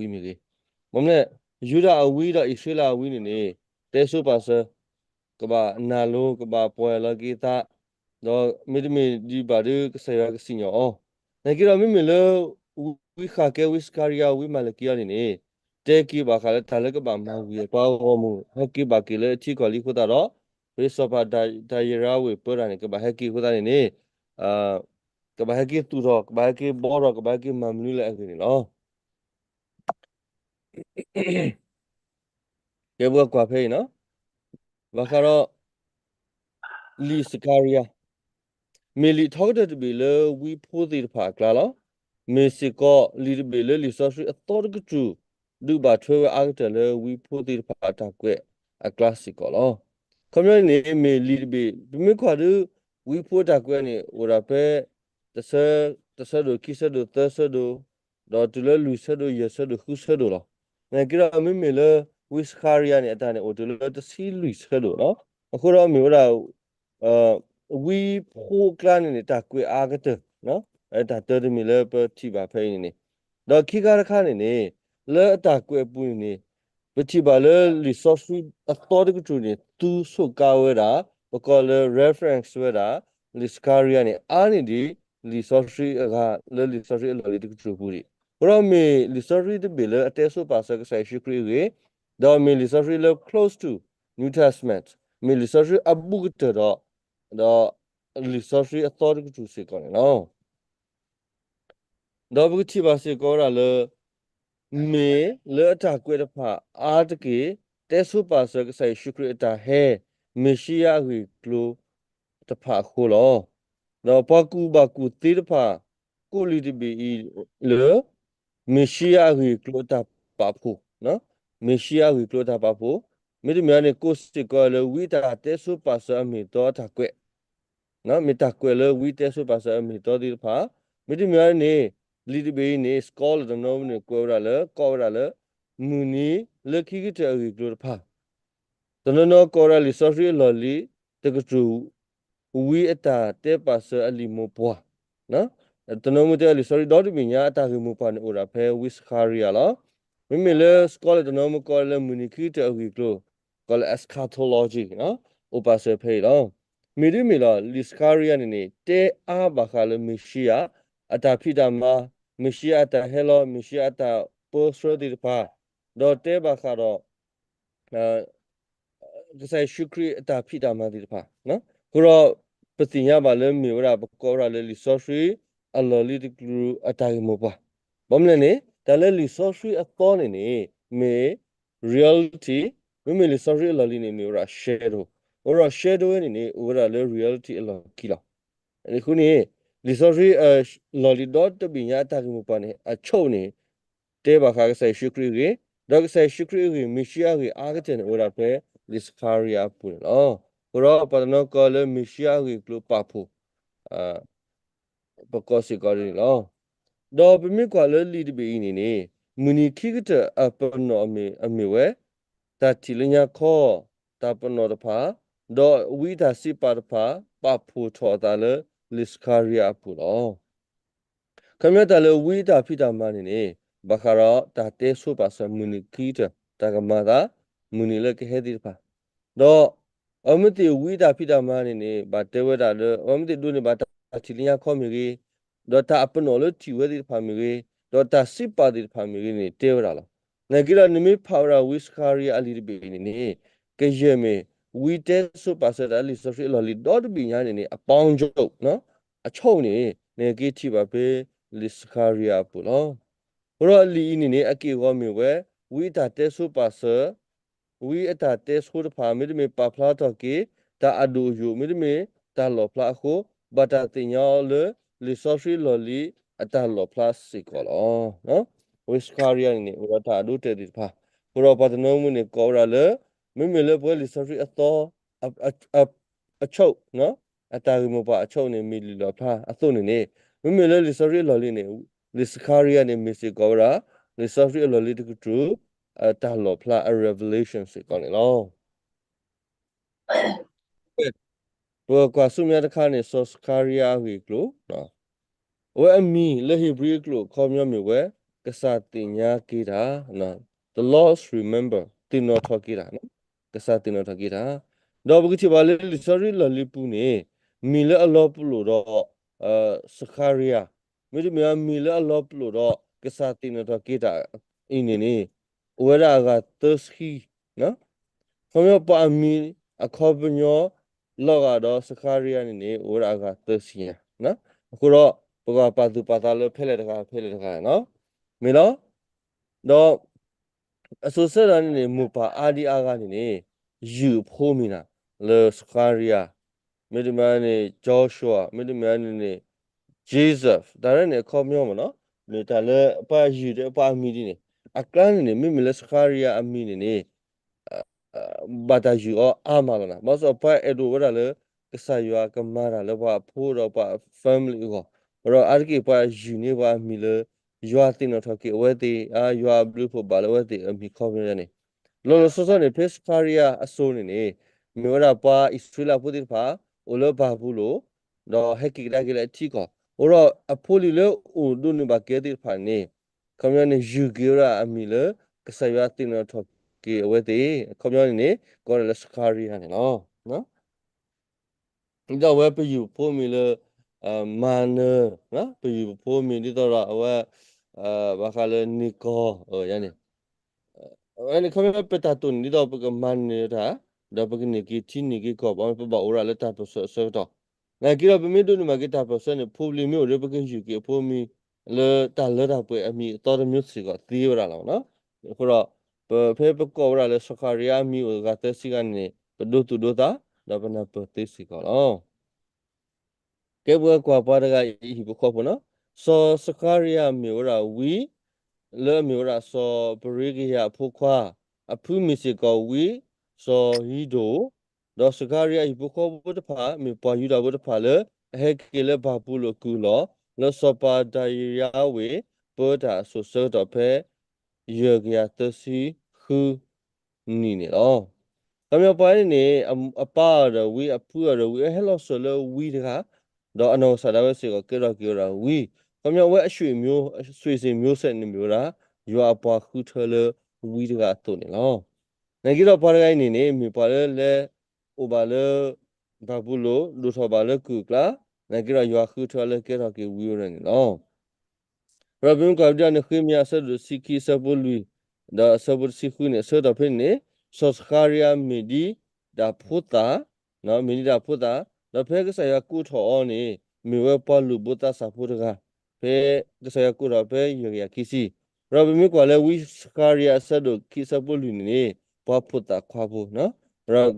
ယူဒၤအဝံမ့ၢ်ဂ့ၤ, ဘၣ်မနုၤလဲၣ် ယူဒၤအဝံဒီးအံၣ်စရ့လးအဝံန့ၣ်န့ၣ် တဲဆိပာ်စၢၤ ကဘၣ်နာ်လိၤ ကဘၣ်ပှဲၤလီၤက့ၤသး, ဒီးမ့တမ့ၢ်ဒံးဘၣ်ဒီး ကစၢ်ယွၤကစံၣ်ညီၣ်အီၤ, နာ်က့ဒီး မ့မ့ၢ်လၢ ဝံဃးကဲ ဝံစခါရံယါ ဝံမၤလကံအံၤန့ၣ်န့ၣ် တဲက့ၤဘၣ်ဃးလၢတၢ်လၢကဘၣ်မၤဝံၤအပှၤဂီၢ်မုၢ် ဟဲက့ၤဘၣ်က့ၤလၢထံကီၢ်လံအဃိသတးဒီး ပစီၤပၤဒၤယရါဝံၤပၢတၢ်န့ၣ် ကဘၣ်ဟဲက့ၤအဃိသတးန့ၣ်န့ၣ် ကဘၣ်ဟဲက့ၤသူၣ်ထီၣ် ကဘၣ်ဟဲက့ၤဘှီထီၣ် ကဘၣ်ဟဲက့ၤမၤမနုၤလၢအဂ့ၢ်န့ၣ်လီၤ. ကဲ ပကကွၢ်ဖဲအံၤနီၤ, ဘၣ်ဃးဒီး လံာ်စကၤရံယၤ မ့ၢ်လံာ်ထီကတၢၢ်တဘ့ၣ်လၢဝံဖိသ့ၣ်တဖၣ်အကျါလီၤ. မ့ၢ်စ့ၢ်ကီးလံာ်တဘ့ၣ်လၢလံာ်စီဆှံအသီတကတြူၢ် ဒုးဘၣ်ထွဲဝဲအါကတၢၢ်လၢဝံဖိသ့ၣ်တဖၣ်အတၢ်ကွဲးအကျါစ့ၢ်ကီးလီၤ. ခီပညီန့ၣ် မ့ၢ်လံာ်တဘ့ၣ် ပမ့ၢ်ကွၢ်ဒီး ဝံဖိအတၢ်ကွဲးန့ၣ် အိၣ်ဒၣ်ဖဲ တဆၢ, တဆၢဒိၣ် ခံဆၢဒိၣ် သၢဆၢဒိၣ် ဒီးတုၤလၢလွံၢ်ဆၢဒိၣ် ယဲၢ်ဆၢဒိၣ် ဃုဆၢဒိၣ်လီၤ. နာ်က့ဒီး မ့မ့ၢ်လၢ ဝံစခါရံယါန့ၣ် အတၢ်န့ၣ်အိၣ်တုၤလၢတဆံလွံၢ်ဆၢဒိၣ်လီၤ. အဃိဒီးမ့ၢ်ဝဲဒၣ် ဝံဖိအကျါန့ၣ်န့ၣ် တၢ်ကွဲးအါကတၢၢ်, တၢ်တၢတမံၤလၢပထံၣ်ဘၣ်ဖဲအံၤန့ၣ်န့ၣ်, ဒီးခံခါတခါန့ၣ်န့ၣ် လၢအတၢ်ကွဲးအပူၤန့ၣ်န့ၣ် ပထံၣ်ဘၣ်လၢလံာ်စီဆှံအသီတကတြူၢ်န့ၣ် သူဆိးကါဝဲဒၣ် ပကိးလၢ reference ဝဲဒၣ် လံာ်စခါရံယါန့ၣ် အါန့ၢ်ဒံး လံာ်စီဆှံအဂၤလၢလံာ်စီဆှံအလီၢ်လံၤတကတြူၢ်အပူၤဒံး. အဃိဒီးမ့ၢ်လံာ်စီဆှံတဘ့ၣ်လၢအတဲဆိပာ်စၢၤကစၢ်ယ့ၣ်ၡူးခရံာ်အဂ့ၢ်, ဒီးမ့ၢ်လံာ်စီဆှံလၢ close to New Testament, မ့ၢ်လံာ်စီဆှံအဘူးကတၢၢ်ဒီး ဒီးလံာ်စီဆှံအသီတကတြူၢ်စ့ၢ်ကီးန့ၣ်လီၤ. ဒီးပကထံၣ်ဘၣ်စ့ၢ်ကီးဝဲဒၣ်လၢ မ့ၢ်လၢအတၢ်ကွဲးတဖၣ်အါတက့ၢ် တဲဆိပာ်စၢၤကစၢ်ယ့ၣ်ၡူးခရံာ်အတၢ်ဟဲ မ့ၣ်ၡံယါအဂ့ၢ်အကျိၤတဖၣ်အဃိလီၤ. ဒီးပှၤကူၣ်ဘၣ်ကူၣ်သ့တဖၣ် ကိးလံာ်တဘ့ၣ်အံၤလၢ မ့ၣ်ၡံယါအဂ့ၢ်အကျိၤအတၢ်ပာ်ဖှိၣ်, မ့ၣ်ၡံယါအဂ့ၢ်အကျိၤအတၢ်ပာ်ဖှိၣ်, မ့တမ့ၢ်န့ၣ် ကိးစ့ၢ်ကီးလၢဝံအတၢ်တဲဆိပာ်စၢၤအမ့ၢ်အတီအတၢ်ကွဲး မ့ၢ်တၢ်ကွဲးလၢဝံတဲဆိပာ်စၢၤအမ့ၢ်အတီသ့ၣ်တဖၣ်, မ့တမ့ၢ်န့ၣ် လံာ်တဘ့ၣ်အံၤန့ၣ် scholar တနီၤန့ၣ် ကွဲးဝဲဒၣ်လၢ ကိးဝဲဒၣ်လၢ မုၢ်နံၤလၢခံကတၢၢ်အဂ့ၢ်အကျိၤတဖၣ်, တနီၤနီၤကိးဝဲဒၣ်လံာ်စီဆှံအလီၢ်လံၤတကတြူၢ် ဝံအတၢ်တဲပာ်စၢၤအလံာ်မိၢ်ပှၢ်, တနီၤမ့ၢ်တဲလံာ်စီဆှံဒီတဘ့ၣ်ညါ အတၢ်ဂ့ၢ်မိၢ်ပှၢ်န့ၣ်အိၣ်ဒၣ်ဖဲဝံစခါရံယါလီၤ. မ့မ့ၢ်လၢ scholar တနီၤမ့ၢ်ကိးလၢမုၢ်နံၤခံကတၢၢ်အဂ့ၢ်အကျိၤ ကိးလၢ eschatology အိၣ်ပာ်စၢၤဖဲအံၤလီၤ. မ့ၢ်ဒ်မ့ၢ်လီၤ လံာ်စခါရံယါန့ၣ်န့ၣ် တဲအါဘၣ်ဃးလၢမ့ၣ်ၡံယါ အတၢ်ဖံးတၢ်မၤ, မ့ၣ်ၡံယါအတၢ်ဟဲလီၤ, မ့ၣ်ၡံယါအတၢ်ပၢဆှၢသ့ၣ်တဖၣ်, ဒီးတဲဘၣ်ဃးဒီး ကစၢ်ယ့ၣ်ၡူးခရံာ်အတၢ်ဖံးတၢ်မၤသ့ၣ်တဖၣ်, အဃိဒီး ပသ့ၣ်ညါဘၣ်လၢမ့ၢ်ဝဲဒၣ် ပကိးဝဲဒၣ်လၢလံာ်စီဆှံအလီၢ်လံၤတကတြူၢ်အတၢ်ဂ့ၢ်မိၢ်ပှၢ်, ဘၣ်မနုၤလဲၣ်န့ၣ် တၢ်လၢလံာ်စီဆှံအသီန့ၣ်န့ၣ် မ့ၢ် reality, မ့မ့ၢ်လံာ်စီဆှံအလီၢ်လံၤန့ၣ် မ့ၢ်ဝဲဒၣ် shadow, အိၣ်ဒီး shadow ဝဲန့ၣ်န့ၣ် အိၣ်ဝဲဒၣ်လၢ reality အလီၢ်ခံလီၤ. အဃိန့ၣ် လံာ်စီဆှံအလီၢ်လံၤဒီတဘ့ၣ်ညါအတၢ်ဂ့ၢ်မိၢ်ပှၢ်န့ၣ် အဆိန့ၣ် တဲဘၣ်ဃးကစၢ်ယ့ၣ်ၡူးခရံာ်အဂ့ၢ်, ဒီးကစၢ်ယ့ၣ်ၡူးခရံာ်အဂ့ၢ် မ့ၣ်ၡံယါအဂ့ၢ်အါကတၢၢ်န့ၣ် အိၣ်ဝဲဒၣ်ဖဲ လံာ်စခါရံယါအပူၤန့ၣ်လီၤ. အဃိဒီးပှၤတနီၤကိးလၢမ့ၣ်ၡံယါအဂ့ၢ်အကျိၤပာ်ဖှိၣ် ပကိးစ့ၢ်ကီးဒ်န့ၣ်လီၤ. ဒီးပမ့ၢ်ကွၢ်လၢလံာ်တဘ့ၣ်အံၤန့ၣ်န့ၣ် မုၢ်နံၤခံကတၢၢ်အပနီၣ်အမ့ၢ်ဝဲ တၢ်ထံၣ်လၢညါခီ တၢ်ပနီၣ်တဖၣ်, ဒီးဝံအတၢ်စံးပာ်တဖၣ် ပာ်ဖှိၣ်ထီၣ်အသးလၢလံာ်စခါရံယါအပူၤလီၤ. ခီပညီတၢ်လၢဝံအတၢ်ဖံးတၢ်မၤန့ၣ်န့ၣ် ဘၣ်ဃးဒီးတၢ်တဲဆိပာ်စၢၤမုၢ်နံၤခံကတၢၢ် တၢ်ကမၤအသး မုၢ်နံၤလၢကဟဲသ့ၣ်တဖၣ်, ဒီးအဝဲမ့ၢ်သ့ၣ်ဝံအတၢ်ဖံးတၢ်မၤန့ၣ်န့ၣ် ဘၣ်တဲဝဲဒၣ်လၢ အဝဲမ့ၢ်သ့ၣ်ဒိးန့ၢ်ဘၣ်တၢ်ထံၣ်လၢညါခီမ့ၢ်ဂ့ၤ, ဒီးတၢ်အပနီၣ်လၢထံၣ်ဝဲသ့ၣ်တဖၣ်မ့ၢ်ဂ့ၤ, ဒီးတၢ်စံးပာ်သ့ၣ်တဖၣ်မ့ၢ်ဂ့ၤန့ၣ် တဲဝဲဒၣ်လီၤ. နာ်က့ဒီး နမ့ၢ်ဖးဝဲဒၣ်ဝံစခါရံယါအလံာ်တဘ့ၣ်အံၤန့ၣ်န့ၣ် ကယဲၢ်မ့ၢ် ဝံတဲဆိပာ်စၢၤတၢ်လၢလံာ်စီဆှံအလီၢ်လံၤဒီတဘ့ၣ်ညါန့ၣ်န့ၣ် အပေါင်းချုပ် အဆိန့ၣ် နက့ၤထံၣ်ဘၣ်ဖဲလံာ်စခါရံယါအပူၤလီၤ. အဃိဒီးလံာ်အံၤန့ၣ်န့ၣ် အက့ၢ်အဂီၤမ့ၢ်ဝဲ ဝံအတၢ်တဲဆိပာ်စၢၤ ဝံအတၢ်တဲဆိတဖၣ် မ့တမ့ၢ်ပာ်ဖျါထီၣ်က့ၤ တၢ်အဒိၣ်အယိာ် မ့တမ့ၢ်တၢ်လီၣ်ဖျါအဃိ ဘၣ်တၢ်သ့ၣ်ညါအီၤလၢ လံာ်စီဆှံလီၢ်လံၤအတၢ်လီၣ်ဖျါစ့ၢ်ကီးလီၤ. ဝံစခါရံယါန့ၣ်န့ၣ် အိၣ်ဒီးတၢ်အဒိအတဲာ်သ့ၣ်တဖၣ်, အဃိဒီးပှၤတနီၤမ့ၢ်န့ၣ် ကိးဝဲဒၣ်လၢ မ့မ့ၢ်လၢပဝဲလံာ်စီဆှံအသီ အဆိ အတၢ်ဂ့ၢ်မိၢ်ပှၢ်အဆိန့ၣ် မ့ၢ်လံာ်လီၣ်ဖျါအသိးန့ၣ်န့ၣ်, မ့မ့ၢ်လၢလံာ်စီဆှံအလီၢ်လံၤန့ၣ် လံာ်စခါရံယါန့ၣ် မ့ၢ်စ့ၢ်ကီးဝဲဒၣ် လံာ်စီဆှံအလီၢ်လံၤတကတြူၢ် အတၢ်လီၣ်ဖျါ အ revelation စ့ၢ်ကီးန့ၣ်လီၤ. ပကွၢ်ဆူမဲာ်ညါတခါန့ၣ် စီၤစခါရံယါအဂ့ၢ်အကျိၤ, အဝဲအမံၤလၢဧ့ၤဘြံၤအကျိာ်အခီပညီမ့ၢ်ဝဲ ကစၢ်သ့ၣ်ညါက့ၤတၢ်, the Lord remember သ့ၣ်နီၣ်ထီၣ်က့ၤတၢ်, ကစၢ်သ့ၣ်နီၣ်ထီၣ်က့ၤတၢ်. ဒီးပကထံၣ်ဘၣ်လၢလံာ်စီဆှံလီၢ်လံၤပူၤန့ၣ် မံၤလၢအလီၤပလိာ်ဒီး စခါရံယၤ, မ့တမ့ၢ်မံၤလၢအလီၤပလိာ်ဒီးကစၢ်သ့ၣ်နီၣ်ထီၣ်က့ၤတၢ်အံၤန့ၣ်န့ၣ် အိၣ်ဝဲဒၣ်အဂၤသၢဆံ ခီပညီပှၤအမံၤအခီပညီလီၤဂာ်ဒီးစခါရံယၤန့ၣ်န့ၣ် အိၣ်ဝဲဒၣ်အဂၤသၢဆံညါ, အဃိဒီး ပကပာ်သူၣ်ပာ်သးလၢဖဲလဲၣ်တဂၤဖဲလဲၣ်တဂၤ, မ့ၢ်လီၤ. ဒီး အစိၤဆၢကတီၢ်န့ၣ်န့ၣ် မိၢ်ပၢ်အါဒံအါဂၤန့ၣ်န့ၣ် ယုၢ်အဖိမံၤနၤ လၢစခါရံယၤ, မ့တမ့ၢ်န့ၣ် Joshua မ့တမ့ၢ်န့ၣ်န့ၣ် Joseph တၢ်ရဲၣ်န့ၣ်အခီပညီမ့ၢ်နီၤ, မ့ၢ်တၢ်လၢပှၤယုၢ်ဒီးပှၤအမံၤဒ်န့ၣ် အကျါန့ၣ်န့ၣ် မ့မ့ၢ်လၢစခါရံယၤအမံၤန့ၣ်န့ၣ် ဘၣ်တၢ်ယုၢ်အီၤအါမးလီၤနၤ, ဘၣ်ဆၣ်ပှၤအဲၣ်ဒိးဝဲဒၣ်လၢ ကစၢ်ယွၤကမၤတၢ်လၢပှၤအဖိဒီးပှၤ family အဂီၢ်, ဒီးအါတက့ၢ်ပှၤယုၢ်န့ၢ်ပှၤအမံၤလၢ ယွၤသ့ၣ်နီၣ်ထီၣ်က့ၤအဝဲသ့ၣ်, ယွၤအဘျုးအဖှိၣ်ဘၣ်လၢအဝဲသ့ၣ်အမံၤခီပညီန့ၣ်, လီၤလီၤဆီဆီန့ၣ် ဖဲစခါရံယၤအစိၤန့ၣ်န့ၣ် မ့ၢ်ဝဲဒၣ်ပှၤအံၣ်စရ့လးဖိသ့ၣ်တဖၣ် အိၣ်လၢဘၤဘူလိၣ် ဒီးဟဲက့ၤကဒါက့ၤလၢအထံအကီၢ်, အိၣ်ဒီးအဖိလံၤလၢအိၣ်ဒိးန့ၢ်ဘၣ်က့ၤသ့ၣ်တဖၣ်န့ၣ် ခီပညီန့ၣ် ယုၢ်က့ၤဝဲဒၣ်အမံၤလၢ ကစၢ်ယွၤသ့ၣ်နီၣ်ထီၣ်က့ၤအဝဲသ့ၣ်, ခီပညီန့ၣ်န့ၣ် ကိးဒၣ်လၢစခါရံယၤန့ၣ်လီၤ. ဒ်သိးအဝဲပယုၢ်ပဖိမံၤလၢ မၤနၢၤ, ပယုၢ်ပဖိမံၤဒ်သိးဒီးအဝဲ ဘၣ်ဃးလၢန့ၢ်ကီၢ်န့ၣ် အဝဲန့ၣ်ခီပညီပတၢ်တိာ်န့ၣ် ဒ်သိးပကမၤနၢၤတၢ် ဒီးပကန့ၢ်က့ၤထံန့ၢ်က့ၤကီၢ် ပဘၣ်အိၣ်ဝဲဒၣ်လၢတၢ်ပၢၢ်ဆၢအဆၢကတီၢ်, နာ်က့ဒီးပမ့ၢ်ဒိးန့ၢ်ဘၣ်က့ၤတၢ်ပၢၢ်ဆၢန့ၣ် ဖိပလံၤမ့ၢ်အိၣ်ဒီး ပကယုၢ်က့ၤအဖိမံၤ လၢတၢ်လၢတၢ်ပှဲၤအမံၤအသီတမျိုးစ့ၢ်ကီးသ့ဝဲဒၣ်လီၤ. အဃိဒီး ပဖဲပကိးဝဲဒၣ်လၢစီၤစခါရံယၤအမံၤအိၣ်အဂၤသၢဆံဂၤန့ၣ်န့ၣ် ပဒိသူၣ်ဒိသး ဒီးပနၢ်ပၢၢ်သ့စ့ၢ်ကီးလီၤ. ကဲပဝဲကွၢ်ပှၤတဂၤအံၤဟံၣ်ဖိဃီဖိနီၤ, စီၤစခါရံယၤမ့ၢ်ဝဲဒၣ်ဝံ လၢအမ့ၢ်ဝဲဒၣ်စီၤပရ့ကယၤအဖိခွါ, အဖုမ့ၢ်စ့ၢ်ကီးဝံ စီၤယံဒိၣ်, ဒီးစခါရံယၤအဟံၣ်ဖိဃီဖိတဖၣ် မ့ၢ်ပှၤယူဒၤဖိတဖၣ်လၢ အဟဲက့ၤလၢဘၤဘူလိၣ်အကုၢ်အလီၢ် လၢစီၤပၤဒၤရံယါဝ့ၢ် ပၢတၢ်အစိၤဆၢကတီၢ်ဖဲ ယဲၢ်ကယၤသၢဆံဃု နံၣ်န့ၣ်လီၤ. ခီပညီပှၤန့ၣ်န့ၣ် အပၢ်အီၤဒီးဝံ အဖုအီၤဒီးဝံ အဟဲလီၤစၢၤလၢဝံတဂၤ, ဒီးအနီၢ်ကစၢ်ဒၣ်ဝဲစ့ၢ်ကီးကဲထီၣ်က့ၤဝဲဒၣ်ဝံ, ခီပညီဝဲအ ဆွေမျိုး ဆွေမျိုးဆက်န့ၣ်မ့ၢ်ဝဲဒၣ် ယွၤအပှၤဃုထၢလၢဝံတဂၤအသိးန့ၣ်လီၤ. နာ်က့ဒီးပှၤတဂၤအံၤန့ၣ်န့ၣ် မ့ၢ်ပှၤလၢလဲၤအိၣ်ဘၣ်လၢ ဘၤဘူလိၣ် ဒိၣ်ထီၣ်ဘၣ်လၢကုၢ်အကျါ, နာ်က့ဒီးယွၤဃုထၢလၢကဲထီၣ်က့ၤဝံဝဲဒၣ်န့ၣ်လီၤ. ဒီးပမ့ၢ်ကွၢ်ကဒါန့ၣ် ဃ့မယၤအဆၢဒိၣ်တဆံခံအဆၢဖိလွံၢ် ဒီးအဆၢဖိတဆံဃုန့ၣ် အဆၢကတီၢ်ဖဲန့ၣ်န့ၣ် စီၤစခါရံယၤမ့ၢ်ဒ်တၢ်ဖိသၣ်, မ့ၢ်ဒ်တၢ်ဖိသၣ်, ဒီးဖဲကစၢ်ယွၤကိးထီၣ်အီၤန့ၣ် မ့ၢ်ဝဲပှၤလိၣ်ဘိသးစၢ်ဖိတဂၤ, ဖဲကစၢ်ယွၤကိးထီၣ်ဖဲယဲၢ်ကယၤခံဆံ, ဒီးပမ့ၢ်ကွၢ်လၢဝံစခါရံယၤအဆၢဒိၣ်ခံအဆၢဖိလွံၢ်န့ၣ်န့ၣ် ပှၤဖိသၣ်ခွါဖိ, ဒီး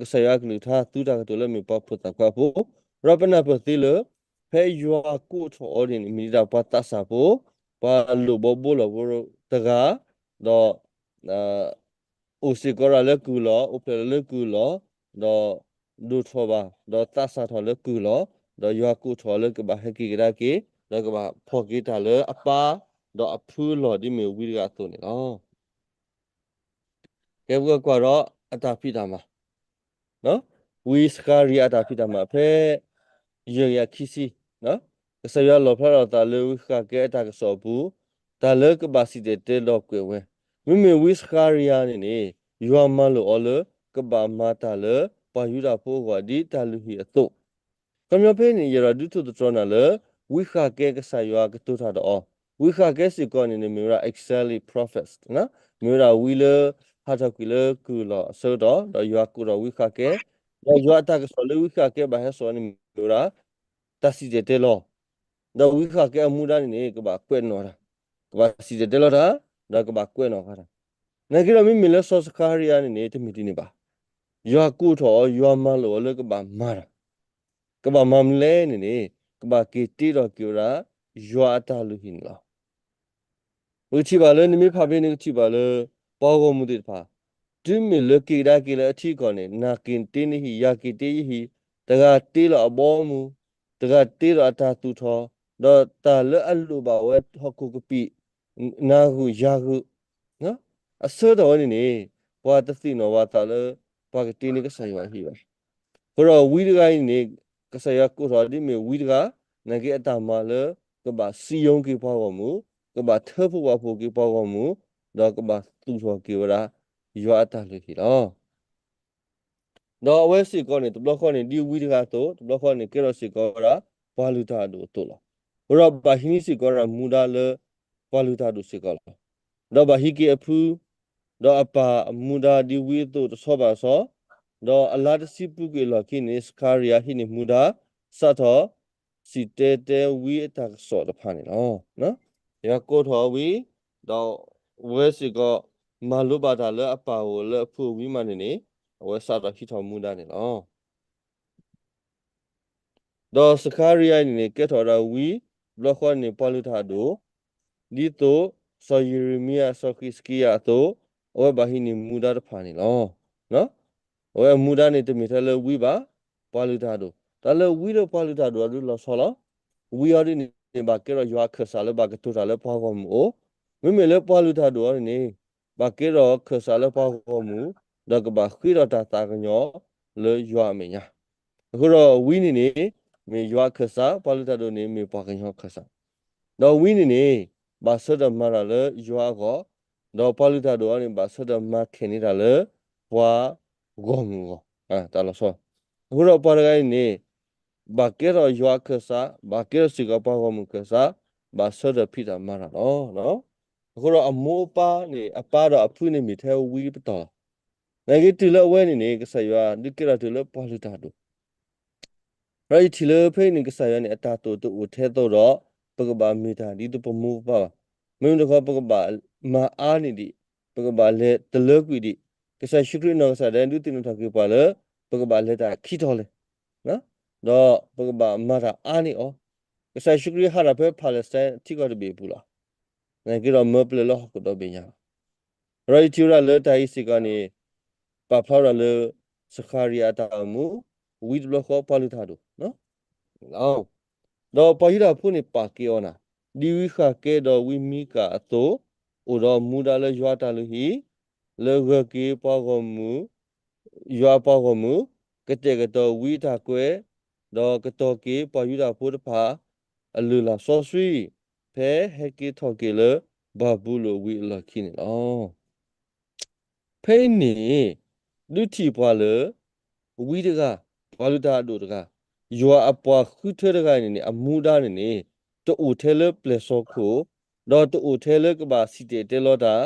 ကစၢ်ယွၤအကလုၢ်ကထါသူတၢ်ကတိၤလၢမ့ၢ်ပှၤဖိသၣ်ခွါဖိ, ဒီးပနၢ်ပၢၢ်သ့လၢ ဖဲယွၤကိးထီၣ်အီၤန့ၣ်န့ၣ် မ့ၢ်ဒ်တၢ်ပှၤသးစၢ်ဖိ, ပှၤလိၣ်ဘီဘိလီၤဖိတဂၤ, ဒီး အိၣ်စ့ၢ်ကီးဒၣ်လၢကုၢ်လီၢ်, အိၣ်ဖျဲၣ်လီၤလၢကုၢ်လီၢ်, ဒီးဒိၣ်ထီၣ်ဘၣ်, ဒီးသးစၢ်ထီၣ်လၢကုၢ်လီၢ်, ဒီးယွၤကိးထီၣ်အီၤလၢကဘၣ်ဟဲက့ၤကဒါက့ၤ, ဒီးကဘၣ်ဖီၣ်က့ၤတၢ်လၢအပၢ်, ဒီးအဖုအလီၢ်ဒ်မ့ၢ်ဝံတဂၤအသိးန့ၣ်လီၤ. ကဲပကကွၢ်ဒီးအတၢ်ဖံးတၢ်မၤ ဝံစခါရံယၤအတၢ်ဖံးတၢ်မၤဖဲ ယဲၢ်ကယၤခံဆံ, ကစၢ်ယွၤလီၣ်ဖျါထီၣ်အသးလၢဝံဃၣ်ကဲအတၢ်ကစီၣ်အပူၤ, တၢ်လၢကဘၣ်စံၣ်တဲၤတဲလီၤကွံာ်ဝဲ, မ့မ့ၢ်ဝံစခါရံယၤန့ၣ်န့ၣ် ယွၤမၤလိာ်အီၤလၢ ကဘၣ်မၤတၢ်လၢပှၤယူဒၤဖိအဂီၢ်ဒ်တၢ်လုၢ်ဟံၣ်အသိး ခီပညီဖဲန့ၣ် ယအဲၣ်ဒိးဒုးသ့ၣ်နီၣ်ထီၣ်နၤလၢ ဝံဃၣ်ကဲကစၢ်ယွၤကတိၤတၢ်ဒီးအီၤ, ဝံဃၣ်ကဲစ့ၢ်ကီးန့ၣ်န့ၣ် မ့ၢ်ဝဲဒၣ် exilic prophets, မ့ၢ်ဝဲဒၣ်ဝံလၢ ဟးထီၣ်ကွံာ်လၢကုၢ်လီၢ်အဆၢကတီၢ် ဒီးယွၤကိးထီၣ်ဝံဃၣ်ကဲ, ဒီးယွၤအတၢ်ကစီၣ်လၢဝံဃၣ်ကဲဘၣ်ဟဲစိာ်န့ၣ်မ့ၢ်ဝဲဒၣ် တၢ်စံၣ်တဲၤတဲလီၤ, ဒီးဝံဃၣ်ကဲအမူဒါန့ၣ်န့ၣ် ကဘၣ်ကွဲးနီၣ်တၢ်, ကဘၣ်စံၣ်တဲၤတဲလီၤတၢ်, ဒီးကဘၣ်ကွဲးနီၣ်ဃာ်တၢ်, နာ်က့ဒီးမ့မ့ၢ်လၢစီၤစခါရံယၤန့ၣ်န့ၣ် တမ့ၢ်ဒ်န့ၣ်ဘၣ်, ယွၤကိးထီၣ်အီၤ ယွၤမၤလိာ်အီၤလၢကဘၣ်မၤတၢ် ကဘၣ်မၤမနုၤလဲၣ်န့ၣ်န့ၣ် ကဘၣ်က့ၤတ့ထီၣ်က့ၤဝဲဒၣ် ယွၤအတၢ်လုၢ်ဟံၣ်န့ၣ်လီၤ. ပကထံၣ်ဘၣ်လၢနမ့ၢ်ဖးဖဲန့ၣ် ကထံၣ်ဘၣ်လၢ ပှၤဂီၢ်မုၢ်သ့ၣ်တဖၣ် တုၤမ့ၢ်လၢက့ၤကဒါက့ၤလၢအထံအကီၢ်န့ၣ် နက့ၤတ့နဟံၣ် ယၤက့ၤတ့ယဟံၣ်, တဂၤတ့လီၤအဘီအမုၢ်, တဂၤတ့လီၤအတၢ်သူၣ်ထီၣ်, ဒီးတၢ်လၢအလိၣ်ဘၣ်ဝဲဟီၣ်ခိၣ်ကပံာ် နၤဂုာ်ယၤဂုာ် အဆၢကတီၢ်ဝဲန့ၣ်န့ၣ် ပှၤတသ့ၣ်နီၣ်ဝဲသးလၢ ပှၤကတ့န့ၢ်ကစၢ်ယွၤအဟံၣ်ဘၣ်. အဃိဒီးဝံတဂၤအံၤန့ၣ် ကစၢ်ယွၤကိးထီၣ်ဒ်မ့ၢ်ဝံတဂၤ, နာ်က့အတၢ်မၤလၢ ကဘၣ်စံယိက့ၤပှၤဂီၢ်မုၢ်, ကဘၣ်ထၢဖှိၣ်ဝးဖှိၣ်က့ၤပှၤဂီၢ်မုၢ်, ဒီးကဘၣ်သူၣ်ထီၣ်က့ၤဝဲဒၣ် ယွၤအတၢ်လုၢ်ဟံၣ်လီၤ. ဒီးအဝဲစ့ၢ်ကီးန့ၣ် တဘျီဃီန့ၣ် ဒ်ဝံတဂၤအသိး, တဘျီဃီန့ၣ် ကဲထီၣ်စ့ၢ်ကီးဝဲဒၣ် ပှၤလုၢ်တၢ်အဒိၣ်အသိးလီၤ. အဃိဒီးဘၣ်ဟံးန့ၢ်စ့ၢ်ကီးဝဲဒၣ်မူဒါလၢ ပှၤလုၢ်တၢ်အဒိၣ်စ့ၢ်ကီးလီၤ. ဒီးဘၣ်ဟံးက့ၤအဖု, ဒီးအပၢ်အမူဒါဒ်ဝံအသိးတဆီဘၣ်ဆီ, ဒီးအလါတဆံပူၤကွံာ်အလီၢ်ခံန့ၣ် စခါရံယၤဟံးန့ၢ်မူဒါ စးထီၣ် စံၣ်တဲၤတဲဝံအတၢ်ကစီၣ်တဖၣ်န့ၣ်လီၤ. ယွၤကိးထီၣ်ဝံ, ဒီးအဝဲစ့ၢ်ကီး မၤလိဘၣ်တၢ်လၢအပၢ်အအိၣ်လၢအဖုအဝံမးန့ၣ်န့ၣ်, အဝဲစးထီၣ်ဟံးထီၣ်မူဒါန့ၣ်လီၤ. ဒီးစခါရံယၤန့ၣ်န့ၣ် ကဲထီၣ်ဝဲဒၣ်ဝံ, တဘျီဃီန့ၣ် ပှၤလုၢ်တၢ်အဒိၣ်, ဒ်သိး စီၤယံးရမံယၤ စီၤဃံးစကံယၤအသိး, အဝဲဘၣ်ဟံးန့ၢ်မူဒါတဖၣ်န့ၣ်လီၤ. အဝဲအမူဒါန့ၣ် တမ့ၢ်ထဲလၢဝံဘၣ်, ပှၤလုၢ်တၢ်အဒိၣ်, တၢ်လၢဝံဒီးပှၤလုၢ်တၢ်အဒိၣ်အဒုးလီၤဆီလီၤ. ဝံအီၤဒ်န့ၣ် ဘၣ်ကဲထီၣ်ယွၤအခၢၣ်စးလၢဘၣ်ကတိၤတၢ်လၢပှၤဂီၢ်မုၢ်အအိၣ်, မ့မ့ၢ်လၢပှၤလုၢ်တၢ်အဒိၣ်အီၤန့ၣ်န့ၣ် ဘၣ်ကဲထီၣ်ခၢၣ်စးလၢပှၤဂီၢ်မုၢ်, ဒီးကဘၣ်ဃ့ထီၣ်တၢ်သးကညီၤလၢယွၤအမဲာ်ညါ. အဃိဒီးဝံန့ၣ်န့ၣ် မ့ၢ်ယွၤအခၢၣ်စး, ပှၤလုၢ်တၢ်ဒိၣ်န့ၣ် မ့ၢ်ပှၤကညီအခၢၣ်စး, ဒီးဝံန့ၣ်န့ၣ် ဘၣ်ဆၢထၢၣ်မၤတၢ်လၢယွၤအဂီၢ်, ဒီးပှၤလုၢ်တၢ်ဒိၣ်အီၤန့ၣ် ဘၣ်ဆၢထၢၣ်မၤခဲၣ်န့ၢ်တၢ်လၢ ပှၤဂီၢ်မုၢ်အဂီၢ်, တၢ်လီၤဆီ. အဃိဒီးပှၤတဂၤအံၤန့ၣ် ဘၣ်ကဲထီၣ်ယွၤအခၢၣ်စး, ဘၣ်ကဲထီၣ်စ့ၢ်ကီးပှၤဂီၢ်မုၢ်အခၢၣ်စး, ဘၣ်ဆၢထၢၣ်ဖံးတၢ်မၤတၢ်လီၤ. အဃိဒီးအမိၢ်အပၢ်န့ၣ် အပၢ်ဒီးအဖုန့ၣ်မ့ၢ်ထဲဝံပတီၢ်လီၤ. နာ်က့တုၤလၢအဝဲန့ၣ်န့ၣ် ကစၢ်ယွၤဒုးကဲထီၣ်တုၤလၢပှၤလုၢ်တၢ်ဒိၣ် ဒီးယထံၣ်လၢဖဲအံၤန့ၣ် ကစၢ်ယွၤန့ၣ် အတၢ်တိာ်တအိၣ်ထဲသိးဒီး ပကဘၣ်မ့ၢ်တၢ်ဒ်သိးပမိၢ်ပပၢ်ဘၣ်. မ့မ့ၢ်တခီ ပကဘၣ်မၤအါန့ၢ်ဒံး, ပကဘၣ်လဲၤတလၢကွံာ်ဒံး. ကစၢ်ယ့ၣ်ၡူးခရံာ်အနီၢ်ကစၢ်ဒၣ်ဒုးသ့ၣ်နီၣ်ထီၣ်က့ၤပှၤလၢ ပကဘၣ်လဲၤတၢ်ခံထီၣ်လဲၣ်, ဒီးပကဘၣ်မၤတၢ်အါန့ၢ်အီၤ. ကစၢ်ယ့ၣ်ၡူးခရံာ်ဟးထီၣ်ဖဲ Palestine ထံကီၢ်တဘ့ၣ်အပူၤလီၤ. နာ်က့ဒီးမၢပျဲၢ်လၢဟီၣ်ခိၣ်ဒီဘ့ၣ်ညါလီၤ. ဒီးယထံၣ်ဝဲဒၣ်လၢတၢ်အံၤစ့ၢ်ကီးန့ၣ် ပာ်ဖျါဝဲဒၣ်လၢ စခါရံယၤအတၢ်အိၣ်မူ, ဝံတဘျီဃီပှၤလုၢ်တၢ်ဒိၣ် ဒီးပှၤယူဒၤဖိန့ၣ်ပာ်ကဲအီၤနၤ, ဒ်ဝံဃးကဲဒီးဝံမံကၤအသိး, အိၣ်ဒီးမူဒါလၢယွၤအတၢ်လုၢ်ဟံၣ်, လၢဂၢၢ်က့ၤပှၤဂီၢ်မုၢ်, ယွၤအပှၤဂီၢ်မုၢ်, ကတဲာ်ကတီၤဝံအတၢ်ကွဲး, ဒီးကတီၤက့ၤပှၤယူဒၤဖိတဖၣ် အလုၢ်အလၢ်စီဆှံ, ဖဲဟဲက့ၤထီၣ်က့ၤလၢဘၤဘူလိၣ်ဝံၤအလီၢ်ခံန့ၣ်လီၤ. ဖဲအံၤန့ၣ် ဒုးထံၣ်ပှၤလၢ ဝံတဂၤ, ပှၤလုၢ်တၢ်အဒိၣ်တဂၤ, ယွၤအပှၤဃုထၢတဂၤအံၤန့ၣ်န့ၣ် အမူဒါန့ၣ်န့ၣ် တအိၣ်ထဲလၢပျဲၢ်စီခိၣ်, ဒီးတအိၣ်ထဲလၢကဘၣ်စံၣ်တဲၤတဲလီၤတၢ်,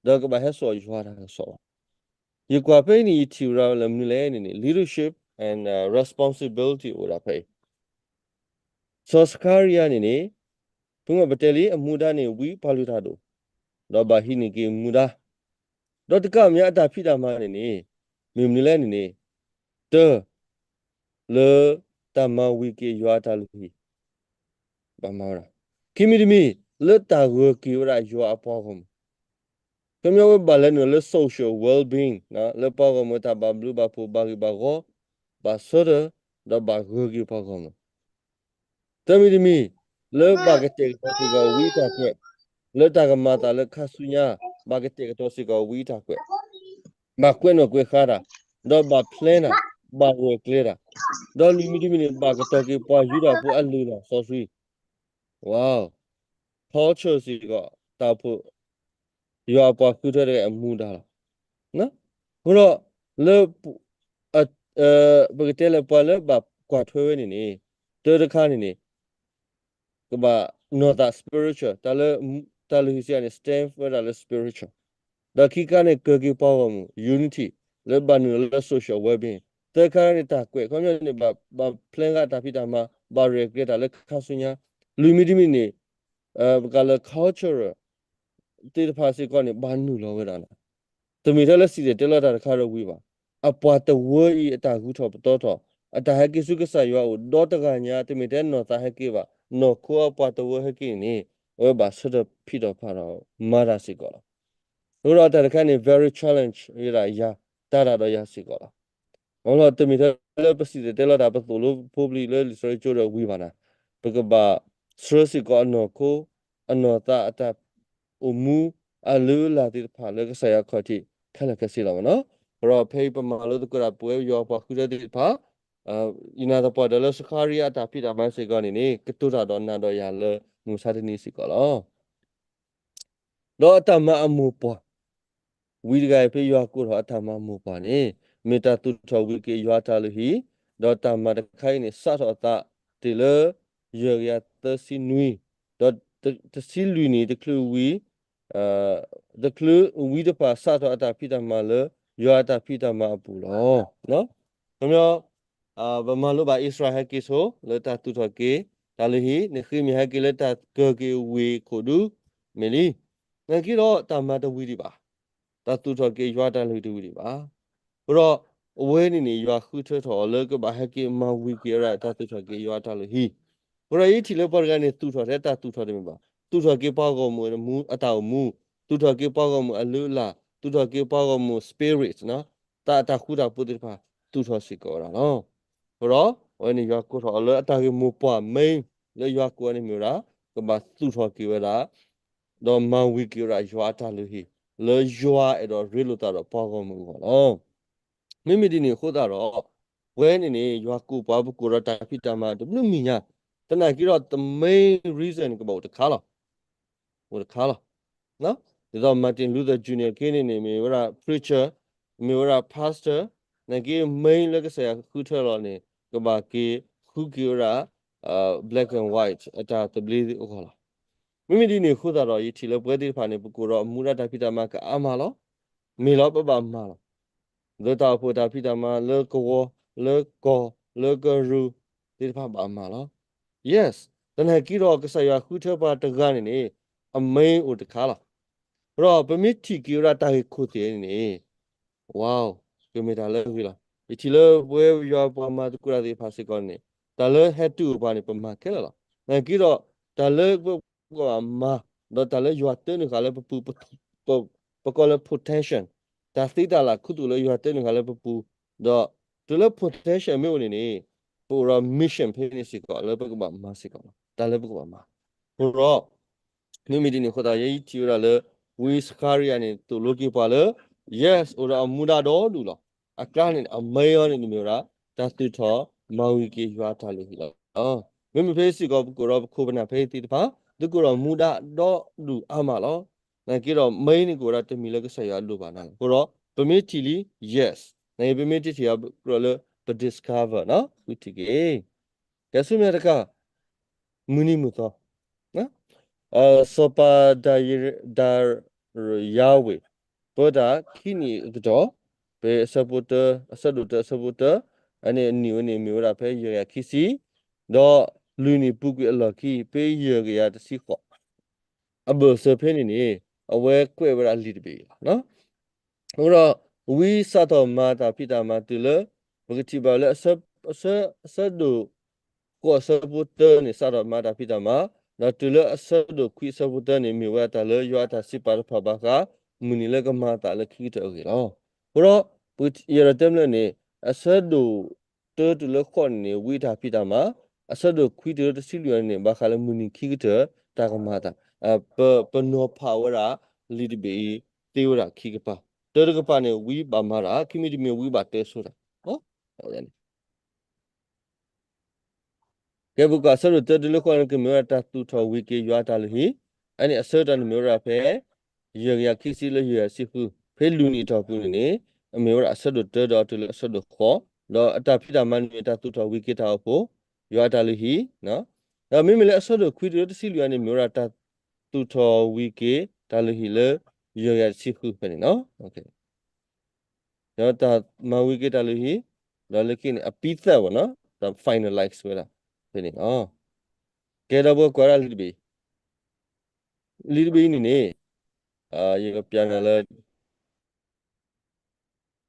ဒီးကဘၣ်ဟဲစိာ်ယွၤတၢ်ကစီၣ်ဘၣ်. ယကွၢ်ဖဲအံၤန့ၣ် ယထံၣ်ဝဲဒၣ်လၢမနုၤလဲၣ်န့ၣ်န့ၣ် leadership and uh, responsibility အိၣ်ဒၣ်ဖဲအံၤ စီၤစခါရံယၤန့ၣ်န့ၣ် ဖုမီၢ်ပတဲလံ အမူဒါန့ၣ် ဝံပှၤလုၢ်တၢ်ဒိၣ်, ဒီးဘၣ်ဟံးန့ၢ်က့ၤမူဒါ, ဒီးတကးမ့ၢ်အတၢ်ဖံးတၢ်မၤန့ၣ်န့ၣ် မ့ၢ်မနုၤလဲၣ်န့ၣ်န့ၣ်, တၢ, လၢတၢ်မၤဝံၤက့ၤယွၤအတၢ်လုၢ်ဟံၣ် ဘၣ်မၤဝဲဒၣ်, ခံမံၤတမံၤ လၢတၢ်ဂၢၢ်က့ၤဝဲဒၣ်ယွၤအပှၤဂီၢ်မုၢ်, ခီပညီဝဲဘၣ်လဲၤနုာ်လၢ social well-being လၢပှၤဂီၢ်မုၢ်တၢ်ဘၣ်ဘျုးဘၣ်ဖှိၣ်ဘၣ်ဂ့ၢ်ဘၣ်ဂီၢ်, ဘၣ်ဆၢထၢၣ်, ဒီးဘၣ်ဂၢၢ်က့ၤပှၤဂီၢ်မုၢ် သၢမံၤတမံၤ, လၢဘၣ်ကတဲာ်ကတီၤစ့ၢ်ကီးဝံတၢ်ကွဲး, လၢတၢ်ကမၤအသးလၢခါဆူညါ, ဘၣ်ကတဲာ်ကတီၤစ့ၢ်ကီးဝံတၢ်ကွဲး, ဘၣ်ကွဲးနီၣ်ကွဲးဃါတၢ်, ဒီးဘၣ် plan တၢ်, ဘၣ်ရဲၣ်ကျဲၤတၢ်, ဒီးလွံၢ်မံၤတမံၤန့ၣ် ဘၣ်ကတီၤက့ၤပှၤယူဒၤဖိအလုၢ်အလၢ်စီဆှံ, wow, culture စ့ၢ်ကီး တၢ်အိၣ်ဖှိၣ် ယွၤအပှၤဃုထၢတဂၤအံၤအမူဒါလီၤ. အဃိဒီး လၢ ပကတဲလၢပှၤလၢဘၣ်ကွၢ်ထွဲဝဲန့ၣ်န့ၣ်, တၢတခါန့ၣ်န့ၣ် ကဘၣ်နီၢ်သး spiritual, တၢ်လၢ တၢ်လုၢ်ဟံၣ်စံးန့ၣ် stand ဝဲဒၣ်လၢ spiritual, ဒီးခံခါန့ၣ် ကၢၢ်က့ၤပှၤဂီၢ်မုၢ် unity, လၢဘၣ်နုာ်လီၤလၢ social well-being, သၢခါန့ၣ် တၢ်ကွဲး ခီပညီန့ၣ် ဘၣ် ဘၣ် plan ဃာ်တၢ်ဖံးတၢ်မၤ, ဘၣ်ရဲၣ်ကျဲၤတၢ်လၢခါဆူညါ, လွံၢ်မံၤတမံၤန့ၣ် ပကလၢ cultural သ့ၣ်တဖၣ်စ့ၢ်ကီးန့ၣ် ဘၣ်နုာ်လီၤဝဲဒၣ်လီၤ. တမ့ၢ်ထဲလၢစံၣ်တဲၤတဲလီၤတၢ်တခါဒီးဝံၤဘၣ်. အပှၤတဝၢအံၤအတၢ်ဂုၤထီၣ်ပသီထီၣ်, အတၢ်ဟဲက့ၤဆူကစၢ်ယွၤအအိၣ်ဒီတဂၤညါ, တမ့ၢ်ထဲနီၢ်သးဟဲက့ၤဘၣ်, နီၢ်ခိအပှၤတဝၢဟဲက့ၤန့ၣ်န့ၣ်, အဝဲဘၣ်ဆၢထၢၣ်ဖံးထီၣ်ဖးထီၣ်မၤတၢ်စ့ၢ်ကီးလီၤ. အဃိဒီးတၢ်တခါန့ၣ် very challenge ဝဲဒၣ်ယၤ, တၢ်ဒၣ်ဒီးယၤစ့ၢ်ကီးလီၤ. အလီၢ်တမ့ၢ်ထဲလၢပစံၣ်တဲၤတဲလီၤတၢ် ပသိၣ်လိဖိပလံၤလၢလံာ်စီဆှံကၠိဒီးဝံၤဘၣ်နၤ, ပကဘၣ်ဆှၢစ့ၢ်ကီးအနီၢ်ခိ, အနီၢ်သးအတၢ်အိၣ်မူ, အလုၢ်အလၢ်သ့ၣ်တဖၣ်လၢကစၢ်ယွၤခီၣ်ထံး ခဲလၢာ်ခဲဆ့လီၤမ့ၢ်နီၤ. ဒီးဖဲအံၤပမၤလိသကိးတၢ်ပဝဲယွၤအပှၤဃုထၢသ့ၣ်တဖၣ်, ယနာ်သပှၢ်တၢၢ်လၢစခါရံယၤအတၢ်ဖံးတၢ်မၤစ့ၢ်ကီးန့ၣ်န့ၣ် ကတိၤတၢ်ဒီးနၤဒီးယၤလၢမုၢ်မဆါတနံၤစ့ၢ်ကီးလီၤ. ဒီးအတၢ်မၤအမိၢ်ပှၢ် ဝံၤတဂၤအံၤ ဖဲယွၤကိးထီၣ်အတၢ်မၤအမိၢ်ပှၢ်န့ၣ် မ့ၢ်တၢ်သူၣ်ထီၣ်ဝံၤက့ၤယွၤအတၢ်လုၢ်ဟံၣ်, ဒီးတၢ်မၤတခါအံၤန့ၣ် စးထီၣ်အသးတ့ၢ်လၢ ယဲၢ်ကယၤသၢဆံနွံ, ဒီးတဆံလွံၢ်နံၣ်တချုးဝံၤ တချုးဝံၤတဖၣ် စးထီၣ်အတၢ်ဖံးတၢ်မၤလၢ ယွၤအတၢ်ဖံးတၢ်မၤအပူၤလီၤ. ခီပညီ ပမၤလိဘၣ်အံၣ်စရ့လးဟဲက့ၤဆိ လၢတၢ်သူၣ်ထီၣ်က့ၤ တၢ်လုၢ်ဟံၣ်, နဃ့မ့ၢ်ဟဲက့ၤလၢတၢ်ကၢၢ်က့ၤဝ့ၢ်ခိၣ်ဒူ မ့ၢ်လံ. နာ်က့ဒီးတၢ်မၤတဝံၤဒံးဘၣ်, တၢ်သူၣ်ထီၣ်က့ၤယွၤအတၢ်လုၢ်ဟံၣ်တဝံၤဒံးဘၣ်. အဃိဒီး အဝဲန့ၣ်န့ၣ် ယွၤဃုထၢထီၣ်အီၤလၢကဘၣ်ဟဲက့ၤမၤဝံၤက့ၤဝဲဒၣ် တၢ်သူၣ်ထီၣ်က့ၤယွၤအတၢ်လုၢ်ဟံၣ်. အဃိဒီးယထံၣ်လၢပှၤတဂၤန့ၣ် သူၣ်ထီၣ်ထဲတၢ်သူၣ်ထီၣ်တမ့ၢ်ဘၣ်, သူၣ်ထီၣ်က့ၤပှၤဂီၢ်မုၢ်အတၢ်အိၣ်မူ, သူၣ်ထီၣ်က့ၤပှၤဂီၢ်မုၢ်အလုၢ်အလၢ်, သူၣ်ထီၣ်က့ၤပှၤဂီၢ်မုၢ်အ spirit တၢ်အတၢ်ဃူတၢ်ဖိးသ့ၣ်တဖၣ် သူၣ်ထီၣ်စ့ၢ်ကီးဝဲဒၣ်လီၤ. အဃိဒီး အဝဲန့ၣ်ယွၤကိးထီၣ်အီၤလၢအတၢ်ဂ့ၢ်မိၢ်ပှၢ် main လၢယွၤကိးအီၤန့ၣ်မ့ၢ်ဝဲဒၣ် ကဘၣ်သူၣ်ထီၣ်က့ၤဝဲဒၣ် ဒီးမၤဝံၤက့ၤဝဲဒၣ်ယွၤအတၢ်လုၢ်ဟံၣ် လၢယွၤအဲၣ်ဒိးရ့လိာ်သးဒီးပှၤဂီၢ်မုၢ်အဂီၢ်လီၤ. မ့မ့ၢ်ဒ်န့ၣ်အဃိသတးဒီး ပဝဲန့ၣ်န့ၣ် ယွၤကိးပှၤ ပကိးဒီးတၢ်ဖံးတၢ်မၤတဘျုးမံၤညါ, သနာ်က့ဒီး the main reason ကဘၣ်အိၣ်တခါလီၤ. အိၣ်တခါလီၤ. ဒ်သိး Martin Luther Junior က့န့ၣ်န့ၣ် မ့ၢ်ဝဲဒၣ် preacher, မ့ၢ်ဝဲဒၣ် pastor, နာ်က့ main လၢကစၢ်ယွၤဃုထၢလီၤန့ၣ် ကဘၣ်က့ၤဃုက့ၤဝဲဒၣ် black and white အတၢ်သဘျ့အဂီၢ်လီၤ. မ့မ့ၢ်ဒ်န့ၣ်အဃိသတးဒီး ယထံၣ်လၢပဝဲသ့ၣ်တဖၣ်န့ၣ် ပကိးဒီးမူဒါတၢ်ဖံးတၢ်မၤကအါမးလီၤ. မ့ၢ်လီၤ ပဘၣ်မၤလီၤ. လၢတၢ်အိၣ်ဖှိၣ်တၢ်ဖံးတၢ်မၤ လၢကဝီၤ လၢကီၢ် လၢကရူၢ်သ့ၣ်တဖၣ်ဘၣ်မၤလီၤ. Yes, သနာ်က့ဒီး ကစၢ်ယွၤဃုထၢပှၤတဂၤန့ၣ်န့ၣ် အ main အိၣ်တခါလီၤ. ဒီးပမ့ၢ်ထံၣ်က့ၤဝဲဒၣ်တၢ်ဂ့ၢ်ခိၣ်သ့ၣ်န့ၣ်န့ၣ် wow, ကမ့ၢ်တၢ်လၢအဂ့ၤလီၤ. ယထံၣ်လၢပဝဲယွၤပှၤမၤသကိးတၢ်သ့ၣ်တဖၣ်စ့ၢ်ကီးန့ၣ် တၢ်လၢဟဲတုၤအိၣ်ပှၤန့ၣ် ပမၤခဲလၢာ်လီၤ. သနာ်က့ဒီး တၢ်လၢပကဘၣ်မၤ ဒီးတၢ်လၢယွၤတၢနုာ်ဃာ်လၢပပူၤ ပ ပကိးလၢ potential, တၢ်သ့တၢ်လၢ်ခူသူၣ်လၢယွၤတၢနုာ်ဃာ်လၢပပူၤ, ဒီးတုၤလၢ potential မ့ၢ်အိၣ်န့ၣ်န့ၣ် ပအိၣ်ဒီး mission ဖဲန့ၣ်စ့ၢ်ကီးလၢပကဘၣ်မၤစ့ၢ်ကီးလီၤ. တၢ်လၢပကဘၣ်မၤ. အဃိဒီး မ့မ့ၢ်ဒ်န့ၣ်အဃိသတး ယဲယထံၣ်ဝဲဒၣ်လၢ ဝံစဃၤရံယၤန့ၣ် သိၣ်လိက့ၤပှၤလၢ yes အိၣ်ဒီးအမူဒါဒီဒူၣ်လီၤ. အကျါန့ၣ် အ main အီၤန့ၣ်မ့ၢ်ဝဲဒၣ် တၢ်သူၣ်ထီၣ်မၤဝံၤက့ၤယွၤအတၢ်လုၢ်ဟံၣ်လီၤ. မ့မ့ၢ်ဖဲစ့ၢ်ကီး ပကိးဒီးပခိၣ်ပနၢ်ဖဲအံၤသ့ၣ်တဖၣ် သုကိးဒီးမူဒါဒီဒူၣ်အါမးလီၤ. နာ်က့ဒီး main န့ၣ်ကအိၣ်ဝဲဒၣ်တမံၤလၢကစၢ်ယွၤအလိၣ်ဘၣ်နၤလီၤ. အဃိဒီး ပမ့ၢ်ထံၣ်လံ yes, နာ်က့ ပမ့ၢ်တထံၣ်အီၤ ပကြၢးလၢပ discover နီၤ ဃုထံၣ်က့ၤ ကဲဆူမဲာ်ညါတခါ မုၢ်နံၤမုၢ်သီ စီၤပၤဒၤရယၤဝ့း ပၢတၢ်ခံနံၣ်အကတီၢ်, ဖဲအဆၢဖိတၢ အဆၢဒိၣ်တၢ အဆၢဖိတၢ, အန့ၣ်အနံၣ်ဝဲန့ၣ်မ့ၢ်ဝဲဒၣ်ဖဲယဲၢ်ကယၤခံဆံ, ဒီးလွံၢ်နံၣ်ပူၤကွံာ်အလီၢ်ခံ ဖဲယဲၢ်ကယၤတဆံဃိး အဘၢၣ်စၢၤဖဲန့ၣ်န့ၣ် အဝဲကွဲးဝဲဒၣ်လံာ်တဘ့ၣ်အံၤလီၤ. အဃိဒီး ဝံစးထီၣ်မၤတၢ်ဖံးတၢ်မၤတုၤလၢ ပကထံၣ်ဘၣ်လၢ အဆၢ အဆၢ အဆၢဒိၣ်ဃိးအဆၢဖိတၢန့ၣ် စးထီၣ်မၤတၢ်ဖံးတၢ်မၤ, ဒီးတုၤလၢအဆၢဒိၣ်ခွံအဆၢဖိတၢန့ၣ် မ့ၢ်ဝဲဒၣ်တၢ်လၢယွၤအတၢ်စံးပာ်တဖၣ်ဘၣ်ဃး မုၢ်နံၤလၢကမၤအသးလၢခံကတၢၢ်အဂ့ၢ်လီၤ. အဃိဒီး ယအဲၣ်ဒိးတဲမ့ၢ်လၢန့ၣ် အဆၢဒိၣ်တၢတုၤလၢဃိးန့ၣ်န့ၣ် ဝံအတၢ်ဖံးတၢ်မၤ, အဆၢဒိၣ်ခွံတုၤလၢတဆံလွံၢ်န့ၣ် ဘၣ်ဃးလၢမုၢ်နံၤခံကတၢၢ် တၢ်ကမၤအသး, ပ ပနီၤဖးဝဲဒၣ် လံာ်တဘ့ၣ်အံၤ သ့ဝဲဒၣ်ခံကပၤ, တၢတကပၤန့ၣ် ဝံဘၣ်မၤတၢ်, ခံမံၤတမံၤဝံဘၣ်တဲဆိတၢ် ကဲပကွၢ်အဆၢဒိၣ်တၢတုၤလၢဃိးန့ၣ် ကမ့ၢ်ဝဲဒၣ်တၢ်သူၣ်ထီၣ်ဝံၤက့ၤယွၤအတၢ်လုၢ်ဟံၣ်, အန့ၣ်အဆၢကတီၢ်န့ၣ်မ့ၢ်ဝဲဒၣ်ဖဲ ယဲၢ်ကယၤခံဆံလၢယဲၢ်ကယၤတဆံဃု, ဖဲလွံၢ်နံၣ်အတီၢ်ပူၤန့ၣ်န့ၣ် အမ့ၢ်ဝဲဒၣ်အဆၢဒိၣ်တၢဒီးတုၤလၢအဆၢဒိၣ်ဃိး, ဒီးအတၢ်ဖံးတၢ်မၤန့ၣ်မ့ၢ်တၢ်သူၣ်ထီၣ်ဝံၤက့ၤတၢ်အိၣ်ဖှိၣ်, ယွၤအတၢ်လုၢ်ဟံၣ်, ဒီးမ့မ့ၢ်လၢအဆၢဒိၣ်ခွံတုၤလၢတဆံလွံၢ်န့ၣ် မ့ၢ်ဝဲဒၣ်တၢ်သူၣ်ထီၣ်ဝံၤက့ၤတၢ်လုၢ်ဟံၣ်လၢ ယဲၢ်ကယၤတဆံဃုဖဲန့ၣ်လီၤ. ဒီးတၢ်မၤဝံၤက့ၤတၢ်လုၢ်ဟံၣ်, ဒီးလၢခံန့ၣ် အပံသၢဝဲနီၤ, တၢ် finalize ဝဲဒၣ်ဖဲန့ၣ်လီၤ. ကဲဒီးပကွၢ်ဒၣ်လံာ်တဘ့ၣ်အံၤ, လံာ်တဘ့ၣ်အံၤန့ၣ်န့ၣ် ယကပျးနၤလၢ လံာ်တဘ့ၣ်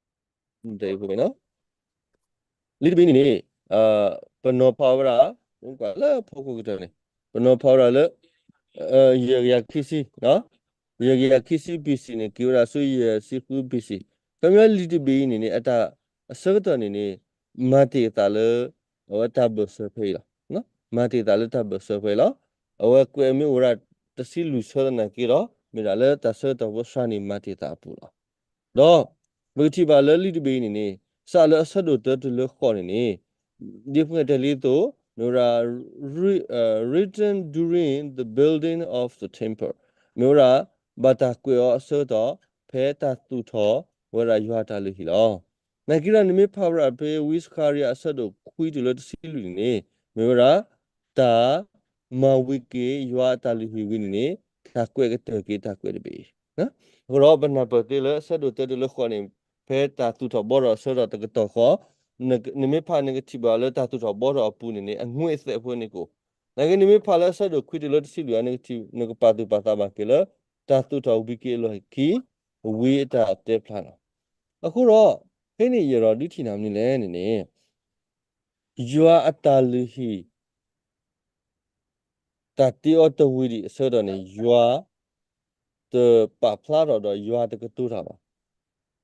အံၤန့ၣ်န့ၣ် ပနီၤဖးဝဲဒၣ် လၢဖီခိၣ်ကတၢၢ်န့ၣ် ပနီၤဖးဝဲဒၣ်လၢ ယဲၢ်ကယၤခံဆံ, ယဲၢ်ကယၤခံဆံ ဘီၣ်စံၣ် န့ၣ် က့ၤဝဲဒၣ်ဆူယဲၢ်ဆံဃု ဘီၣ်စံၣ်, ခီပညီလံာ်တဘ့ၣ်အံၤန့ၣ်န့ၣ် အတၢ်အဆၢကတီၢ်န့ၣ်န့ၣ် မၤတ့ၢ်အသးလၢ အဝဲတၢ်ဘၢၣ်စၢၤဖဲအံၤလီၤ. မၤတ့ၢ်အသးလၢတၢ်ဘၢၣ်စၢၤဖဲအံၤလီၤ. အဝဲကွဲးမ့ၢ်အိၣ်ဝဲဒၣ်တဆံလွံၢ်ဆၢသနာ်က့ဒီး မ့ၢ်ဒၣ်လၢတၢ်ဆၢကတီၢ်ဖိစှၤန့ၣ်မၤတ့ၢ်သးအပူၤလီၤ. ဒီး ပကထံၣ်ဘၣ်လၢလံာ်တဘ့ၣ်အံၤန့ၣ်န့ၣ် စးလၢအဆၢဒိၣ်တၢတုၤလၢဃိးန့ၣ်န့ၣ် ဒ်ပှၤတဲလံအသိး မ့ၢ်ဝဲဒၣ် written during the building of the temple, မ့ၢ်ဝဲဒၣ် ဘၣ်တၢ်ကွဲးအီၤအဆၢကတီၢ် ဖဲတၢ်သူၣ်ထီၣ်ဝဲဒၣ်ယွၤအတၢ်လုၢ်ဟံၣ်လီၤ. နာ်က့ဒီး နမ့ၢ်ဖးဝဲဒၣ်ဖဲဝံစကၤရယၤအဆၢဒိၣ်ခွံတုၤလၢတဆံလွံၢ်န့ၣ်န့ၣ် မ့ၢ်ဝဲဒၣ် တၢ်မၤဝံၤက့ၤယွၤအတၢ်လုၢ်ဟံၣ်ဝံၤန့ၣ်န့ၣ် တၢ်ကွဲးကတၢၢ်က့ၤတၢ်ကွဲးတဘ့ၣ်အံၤ အဃိဒီးပနၢ်ပၢၢ်သ့လၢအဆၢဒိၣ်တၢတုၤလၢဃိးန့ၣ် ဖဲတၢ်သူၣ်ထီၣ်ဘီထီၣ်အဆၢကတီၢ်တကတီၢ်ဃီ နမ့ၢ်ဖးနကထံၣ်ဘၣ်လၢတၢ်သူၣ်ထီၣ်ဘီထီၣ်အပူၤန့ၣ်န့ၣ် အငွေ့အသက်အဖၢန့ၣ်ကအိၣ်, နာ်က့နမ့ၢ်ဖးလၢအဆၢဒိၣ်ခွံတုၤလၢတဆံလွံၢ်အနကထံၣ် နကပာ်သူၣ်ပာ်သးဘၣ်က့ၤလၢ တၢ်သူၣ်ထီၣ်ဝံၤက့ၤအလီၢ်ခံ ဝံအတၢ်တဲဖျါလီၤ. အဃိဒီး ဖဲန့ၣ်ယဲၢ်ဒီးဒုးထံၣ်နၤမနုၤလဲၣ်န့ၣ်န့ၣ် ယွၤအတၢ်လုၢ်ဟံၣ် တၢ်တ့အီၤတဝံၤဒံးအဆၢကတီၢ်န့ၣ် ယွၤတပာ်ဖျါထီၣ်ဒီးယွၤတကတိၤတၢ်ဘၣ်.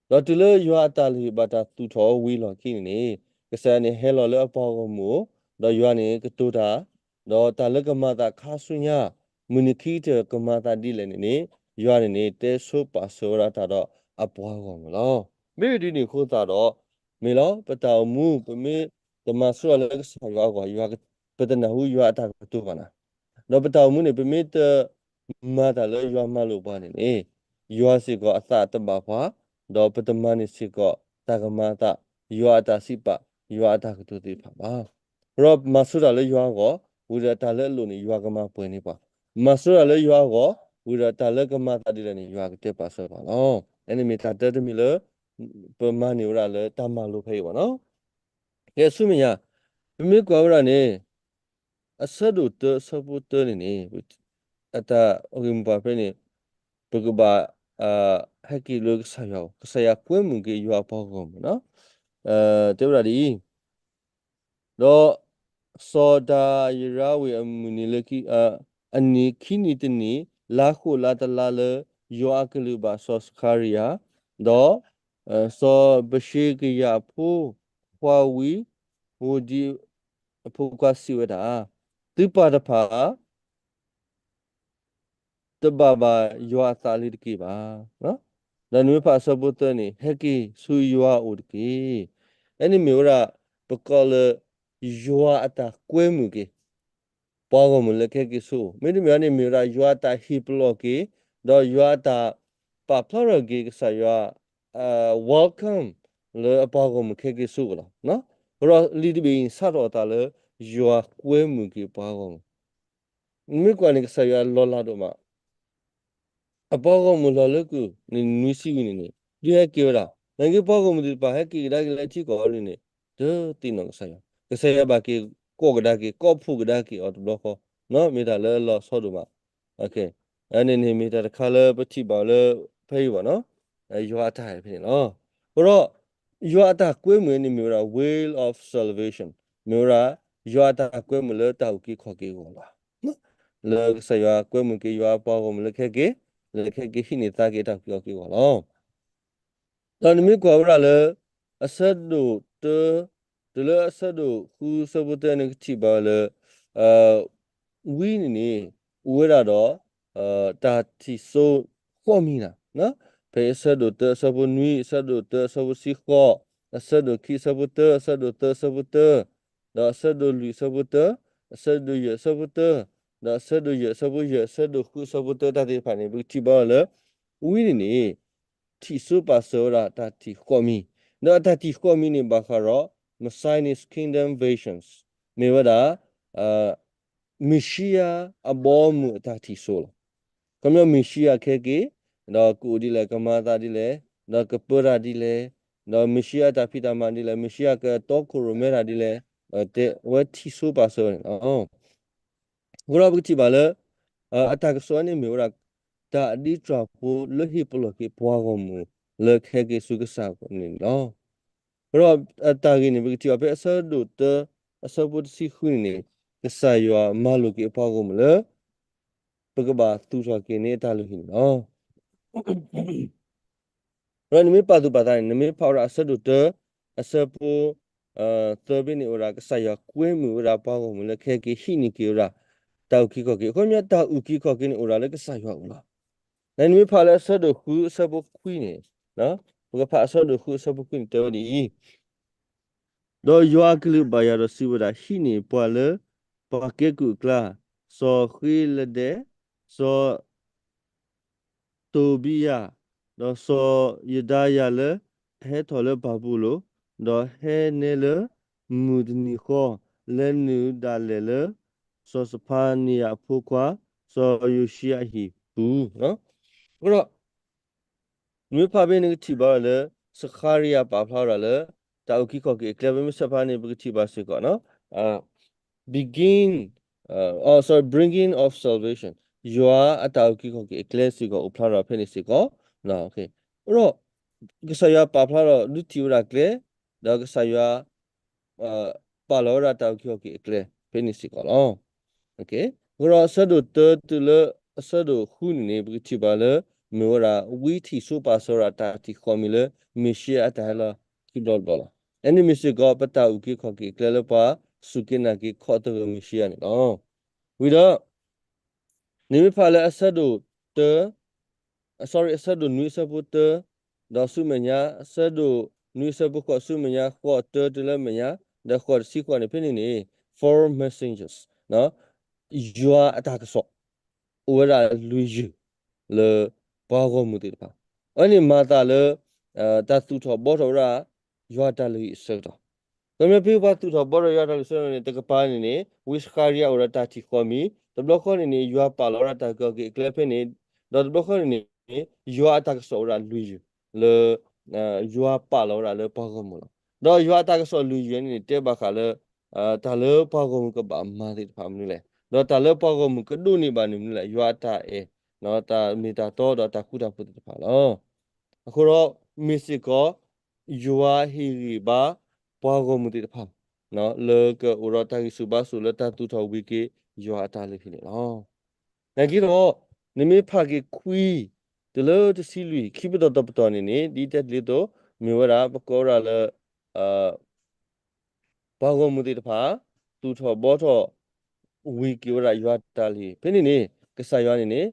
ဒီးတုၤလၢယွၤအတၢ်လုၢ်ဟံၣ်ဘၣ်တၢ်သူၣ်ထီၣ်ဝံၤလီၢ်ခံန့ၣ်န့ၣ် ကစၢ်ယွၤန့ၣ်ဟဲလီၤလၢအပှၤဂီၢ်မုၢ်အအိၣ် ဒီးယွၤန့ၣ်ကတိၤတၢ်, ဒီးတၢ်လၢကမၤအသးခါဆူညါ မုၢ်နံၤခံကတၢၢ်ကမၤအသးဒ်လဲၣ်န့ၣ်န့ၣ် ယွၤန့ၣ်န့ၣ် တဲဆိပာ်စၢၤဝဲဒၣ်တၢ်ဒီးအပှၤဂီၢ်မုၢ်လီၤ. မ့ၢ်ဒ်န့ၣ်အဃိသတးဒီး မ့ၢ်လီၤ ပတၢ်အိၣ်မူ ပမ့ၢ်တမၤဆိတၢ်လၢကစၢ်ယွၤအဂီၢ် ယွၤ ပတနၢ်ဟူယွၤအတၢ်ကတိၤဘၣ်နၤ, ဒီးပတၢ်အိၣ်မူန့ၣ် ပမ့ၢ်တမၤတၢ်လၢယွၤမၤလိာ်ပှၤန့ၣ်န့ၣ် ယွၤစ့ၢ်ကီးအသးတဘၣ်ပှၤ, ဒီးပတမၤန့ၢ်စ့ၢ်ကီး တၢ်ကမၤအသး, ယွၤအတၢ်စံးပာ်, ယွၤအတၢ်ကတိၤသ့ၣ်တဖၣ်ဘၣ်. ဒီးမၤဆိတၢ်လၢယွၤအဂီၢ် ဝံၤဒီးတၢ်လၢအလိၣ်န့ၣ် ယွၤကမၤပှဲၤန့ၢ်ပှၤ, မၤဆိတၢ်လၢယွၤအဂီၢ် ဝံၤဒီးတၢ်လၢကမၤအသးဒ်လဲၣ်န့ၣ် ယွၤကတဲပာ်စၢၤပှၤလီၤ. အန့ၣ်မ့ၢ်တၢ်တၢတမံၤလၢ ပမၤန့ၢ်ဝဲဒၣ်လၢတၢ်မၤလိာ်ဖဲအံၤဘၣ်နီၤ. ကဲဆူမဲာ်ညါ, ပမ့ၢ်ကွၢ်ဝဲဒၣ်န့ၣ် အဆၢဒိၣ်တၢအဆၢဖိတၢန့ၣ်န့ၣ် အတၢ်ဂ့ၢ်မိၢ်ပှၢ်ဖဲန့ၣ် ပကဘၣ် ဟဲက့ၤလၢကစၢ်ယွၤ, ကစၢ်ယွၤကွဲမုာ်က့ၤယွၤအပှၤဂီၢ်မုၢ်နီၤ. တဲဝဲဒၣ်ဒ်အံၤ, ဒီး စီၤဒၤရံးအမုၢ်နံၤလၢ အနံၣ်ခံနံၤတနံၣ်, လါဃိးလါတလါလၢ ယွၤအကလုၢ်ဘၣ်စီၤစခၤရံယၤ, ဒီး စီၤဘၡ့ကယၤအဖိခွါဝံ ဝိဒံအဖိခွါစံးဝဲဒၣ်, သုပၢ်တဖၣ် တဘၣ်ဘၣ်ယွၤအသးလၢၤတက့ၢ်ဘၣ်. ဒီးနမ့ၢ်ဖးအဆၢဖိသၢန့ၣ် ဟဲက့ၤဆူယွၤအအိၣ်တက့ၢ်. အန့ၣ်မ့ၢ်ဝဲဒၣ် ပကိးလၢ ယွၤအတၢ်ကွဲမုာ်က့ၤ ပှၤဂီၢ်မုၢ်လၢကဟဲက့ၤဆူအအိၣ်, မ့တမ့ၢ်န့ၣ်မ့ၢ်ဝဲဒၣ်ယွၤအတၢ်ဟ့ၣ်ပလီၢ်က့ၤ, ဒီးယွၤအတၢ်ပာ်ဖျါထီၣ်က့ၤကစၢ်ယွၤ welcome လၢအပှၤဂီၢ်မုၢ်ကဟဲက့ၤဆူအအိၣ်လီၤ. အဃိဒီးလံာ်တဘ့ၣ်အံၤ စးထီၣ်အသးလၢ ယွၤကွဲမုာ်က့ၤပှၤဂီၢ်မုၢ်, မ့ၢ်ကွၢ်န့ၣ် ကစၢ်ယွၤလီၤလးဒိၣ်မး အပှၤဂီၢ်မုၢ်လီၤလၢကုၢ်န့ၣ် နွံဆံဝံၤန့ၣ်န့ၣ် ဒုးဟဲက့ၤဝဲဒၣ်, နာ်က့ပှၤဂီၢ်မုၢ်သ့ၣ်တဖၣ် ဟဲက့ၤကဒါက့ၤလၢထံကီၢ်အံၤန့ၣ်န့ၣ် တသ့ၣ်နီၣ်ကစၢ်ယွၤ, ကစၢ်ယွၤဘၣ်က့ၤကိးကဒါက့ၤ ကိးဖှိၣ်ကဒါက့ၤအီၤတဘျီဃီ, မ့ၢ်တၢ်လၢအလီၤဆီဒိၣ်မး. အန့ၣ်န့ၣ်မ့ၢ်တၢ်တခါလၢပထံၣ်ဘၣ်လၢ ဖဲအံၤဘၣ်နီၤ, ယွၤအတၢ်ဟဲဖဲန့ၣ်လီၤ. အဃိဒီး ယွၤအတၢ်ကွဲမုာ်န့ၣ်မ့ၢ်ဝဲဒၣ် way of salvation, မ့ၢ်ဝဲဒၣ် ယွၤအတၢ်ကွဲမုာ်လၢတၢ်အုၣ်က့ၤခီၣ်က့ၤအဂီၢ်လီၤ. လၢကစၢ်ယွၤကွဲမုာ်က့ၤယွၤအပှၤဂီၢ်မုၢ်လၢကဟဲက့ၤ, လၢကဟဲက့ၤဟံးန့ၢ်သါက့ၤတၢ်အုၣ်က့ၤခီၣ်က့ၤအဂီၢ်လီၤ. ဒီးနမ့ၢ်ကွၢ်ဝဲဒၣ်လၢ အဆၢဒိၣ်တၢ တုၤလၢအဆၢဒိၣ်ဃုအဆၢဖိတၢန့ၣ် ကထံၣ်ဘၣ်လၢ ဝံန့ၣ်န့ၣ် အိၣ်ဝဲဒၣ်ဒီး တၢ်ထံၣ်စိဃိးမံၤနၤ, ဖဲအဆၢဒိၣ်တၢအဆၢဖိနွံ, အဆၢဒိၣ်တၢအဆၢဖိတဆံဃိး, အဆၢဒိၣ်ခံအဆၢဖိတၢ, အဆၢဒိၣ်သၢအဆၢဖိတၢ, ဒီးအဆၢဒိၣ်လွံၢ်အဆၢဖိတၢ, အဆၢဒိၣ်ယဲၢ်အဆၢဖိတၢ, ဒီးအဆၢဒိၣ်ယဲၢ်အဆၢဖိယဲၢ်, အဆၢဒိၣ်ဃုအဆၢဖိတၢ တၢ်သ့ၣ်တဖၣ်န့ၣ် ပကထံၣ်ဘၣ်လၢ ဝံန့ၣ်န့ၣ် ထံၣ်စိပာ်စၢၤဝဲဒၣ်တၢ်ထံၣ်ဃိးမံၤ, ဒီးအတၢ်ထံၣ်ဃိးမံၤန့ၣ် ဘၣ်ဃးဒီး Messianic Kingdom visions, မ့ၢ်ဝဲဒၣ် မ့ၣ်ၡံအၤအဘီအမုၢ်အတၢ်ထံၣ်စိလီၤ. ခီပညီမ့ၣ်ၡံအၤကဟဲက့ၤ, ဒီးကအိၣ်ဒ်လဲၣ်, ကမၤအသးဒ်လဲၣ်, ဒီးကပၢတၢ်ဒ်လဲၣ်, ဒီးမ့ၣ်ၡံအၤအတၢ်ဖံးတၢ်မၤဒ်လဲၣ်, မ့ၣ်ၡံအၤကတီခိၣ်ရိၣ်မဲတၢ်ဒ်လဲၣ်, တဲဝဲထံၣ်စိပာ်စၢၤဝဲန့ၣ်လီၤ. အဃိဒီးပကထံၣ်ဘၣ်လၢ အတၢ်ကစီၣ်န့ၣ်မ့ၢ်ဝဲဒၣ် တၢ်အဒံးတြၢ်ဖိလၢဟ့ၣ်ပလီၢ်က့ၤပှၤဂီၢ်မုၢ်လၢကဟဲက့ၤဆူကစၢ်န့ၣ်လီၤ. အဃိဒီးအတၢ်ဂ့ၢ်န့ၣ် ပကထံၣ်ဘၣ်ဖဲအဆၢဒိၣ်တၢ အဆၢဖိတဆံဃုန့ၣ်န့ၣ် ကစၢ်ယွၤမၤလိာ်က့ၤအပှၤဂီၢ်မုၢ်လၢ ပကဘၣ်သူၣ်ထီၣ်က့ၤန့ၢ်အတၢ်လုၢ်ဟံၣ်န့ၣ်လီၤ. ဒီးနမ့ၢ်ပာ်သူၣ်ပာ်သးန့ၣ် နမ့ၢ်ဖးဝဲဒၣ်အဆၢဒိၣ်တၢ အဆၢဖိ သၢဘ့ၣ်န့ၣ် အိၣ်ဝဲဒၣ်ကစၢ်ယွၤကွဲမုာ်ဝဲဒၣ်ပှၤဂီၢ်မုၢ်လၢကဟဲက့ၤဟံးန့ၢ်က့ၤဝဲဒၣ် တၢ်အုၣ်က့ၤခီၣ်က့ၤ, အခီပညီတၢ်အုၣ်က့ၤခီၣ်က့ၤန့ၣ် အိၣ်ဒၣ်လၢကစၢ်ယွၤအအိၣ်လီၤ. နမ့ၢ်ဖးလၢအဆၢဒိၣ်ဃုအဆၢဖိခွံန့ၣ်, ပကဖးအဆၢဒိၣ်ဃုအဆၢဖိခွံန့ၣ်တဲဝဲဒ်အံၤ, ဒီးယွၤအကလုၢ်ဘၣ်ယၤဒီးစံးဝဲဒၣ်, ဟံးန့ၢ်ပှၤလၢပှၤကဲကုၢ်အကျါ, စီၤဃ့လဒဲး, စီၤ စီၤတိဘံယၤ, ဒီးစီၤယဒၤယၤလၢအဟဲထီၣ်လၢဘၤဘူလိၣ်, ဒီးဟဲနဲလၢမုၢ်တနံၤဃီ, လဲၤနုာ်ဒၣ်လဲာ်လၢ စီၤစဖါနယၤအဖိခွါ စီၤယိၤၡံယၤအဟံၣ်ပူၤ. အဃိဒီး နမ့ၢ်ဖးဖဲန့ၣ် နကထံၣ်ဘၣ်လၢ စခါရံယၤပာ်ဖျါဝဲဒၣ်လၢ တၢ်အုၣ်က့ၤခီၣ်က့ၤအကျဲ ပမ့ၢ်ဆဲးဖးန့ၣ် ပကထံၣ်ဘၣ်စ့ၢ်ကီး begin, uh, oh, sorry, bringing of salvation, ယွၤအတၢ်အုၣ်က့ၤခီၣ်က့ၤအကျဲစ့ၢ်ကီး အိၣ်ဖျါထီၣ်ဖဲန့ၣ်စ့ၢ်ကီး. အဃိဒီး ကစၢ်ယွၤပာ်ဖျါထီၣ် ဒုးထံၣ်ဝဲဒၣ်ကျဲ, ဒီးကစၢ်ယွၤ ပာ်လီၤဝဲဒၣ်တၢ်အုၣ်က့ၤခီၣ်က့ၤအကျဲ ဖဲန့ၣ်စ့ၢ်ကီးလီၤ. အဃိဒီးအဆၢဒိၣ်တၢတုၤလၢအဆၢဒိၣ်ဃုန့ၣ်န့ၣ် ပကထံၣ်ဘၣ်လၢ မ့ၢ်ဝဲဒၣ် ဝံထံၣ်စိပာ်စၢၤဝဲဒၣ်တၢ်ထံၣ်ဃီမ့ၢ်လၢ မ့ၣ်ၡံအၤအတၢ်ဟဲလီၤခံဘျီတဘျီလီၤ. အဲန့ၣ်မ့ၢ်စ့ၢ်ကီး ပတၢ်အုၣ်က့ၤခီၣ်က့ၤအကျဲလၢပှၤစူၢ်က့ၤနာ်က့ၤခီၣ်သဂၢၢ်မ့ၣ်ၡံအၤန့ၣ်လီၤ. ဝံၤဒီး နမ့ၢ်ဖးလၢအဆၢဒိၣ်တၢ sorry, အဆၢဒိၣ်နွံအဆၢဖိတၢ ဒီးဆူမဲာ်ညါ အဆၢဒိၣ်နွံအဆၢဖိဃိး ဆူမဲာ်ညါ ဃိးတၢတုၤလၢမဲာ်ညါ ဒီးဃိးတဆံဃိးန့ၣ် ဖဲန့ၣ်န့ၣ် four messengers, ယွၤအတၢ်ကစီၣ် အိၣ်ဝဲဒၣ်လွံၢ်ယုၢ် လၢပှၤဂီၢ်မုၢ်သ့ၣ်တဖၣ်, အဝဲန့ၣ်မၤသးလၢ တၢ်သူၣ်ထီၣ်ဘှီထီၣ်ဝဲဒၣ် ယွၤအတၢ်လုၢ်ဟံၣ်အဆၢကတီၢ်, ဒီးမ့ၢ်ဖဲပှၤသူၣ်ထီၣ်ဘှီထီၣ်ယွၤအတၢ်လုၢ်ဟံၣ်အဆၢကတီၢ်န့ၣ် တကပၤန့ၣ်န့ၣ် ဝံစခါရံယၤအိၣ်ဒီးတၢ်ထံၣ်ဃီမ့ၢ်, တဘျီဃီန့ၣ်န့ၣ် ယွၤပာ်လီၤဝဲဒၣ်တၢ်အုၣ်က့ၤခီၣ်က့ၤအကျဲဖဲန့ၣ်, ဒီးတဘျီဃီန့ၣ်န့ၣ် ယွၤအတၢ်ကစီၣ်အိၣ်ဝဲဒၣ်လွံၢ်ယုၢ် လၢ ယွၤပာ်လီၤဝဲဒၣ်လၢပှၤဂီၢ်မုၢ်လီၤ. ဒီးယွၤအတၢ်ကစီၣ်လွံၢ်ယုၢ်န့ၣ်န့ၣ် တဲဘၣ်ဃးလၢ တၢ်လၢပှၤဂီၢ်မုၢ်ကဘၣ်မၤသ့ၣ်တဖၣ်မနုၤလဲၣ်, ဒီးတၢ်လၢပှၤဂီၢ်မုၢ်ကဒိးန့ၢ်ဘၣ်န့ၣ်မနုၤလဲၣ်, ယွၤအတၢ်အဲၣ်, တၢ်မ့ၢ်တၢ်တီဒီးတၢ်ဃူတၢ်ဖိးသ့ၣ်တဖၣ်လီၤ. အဃိဒီး မ့ၢ်စ့ၢ်ကီး ယွၤဟ့ၣ်ဂံၢ်ဘါ ပှၤဂီၢ်မုၢ်သ့ၣ်တဖၣ် လၢကအိၣ်ဒီးတၢ်ဂံၢ်ဆူၣ်ဘါဆူၣ်လၢတၢ်သူၣ်ထီၣ်ဝံၤက့ၤ ယွၤအတၢ်လုၢ်ဟံၣ်န့ၣ်လီၤ. နာ်က့ဒီး နမ့ၢ်ဖးက့ၤခွံ တုၤလၢတဆံလွံၢ် ခံပတီၢ်တပတီၢ်န့ၣ်န့ၣ် ဒ်တဲတ့ၢ်အသိး မ့ၢ်ဝဲဒၣ် ပကိးဝဲဒၣ်လၢ ပှၤဂီၢ်မုၢ်သ့ၣ်တဖၣ် သူၣ်ထီၣ်ဘှီထီၣ် ဝံၤက့ၤဝဲဒၣ်ယွၤတၢ်လုၢ်ဟံၣ် ဖဲန့ၣ်န့ၣ် ကစၢ်ယွၤန့ၣ်န့ၣ်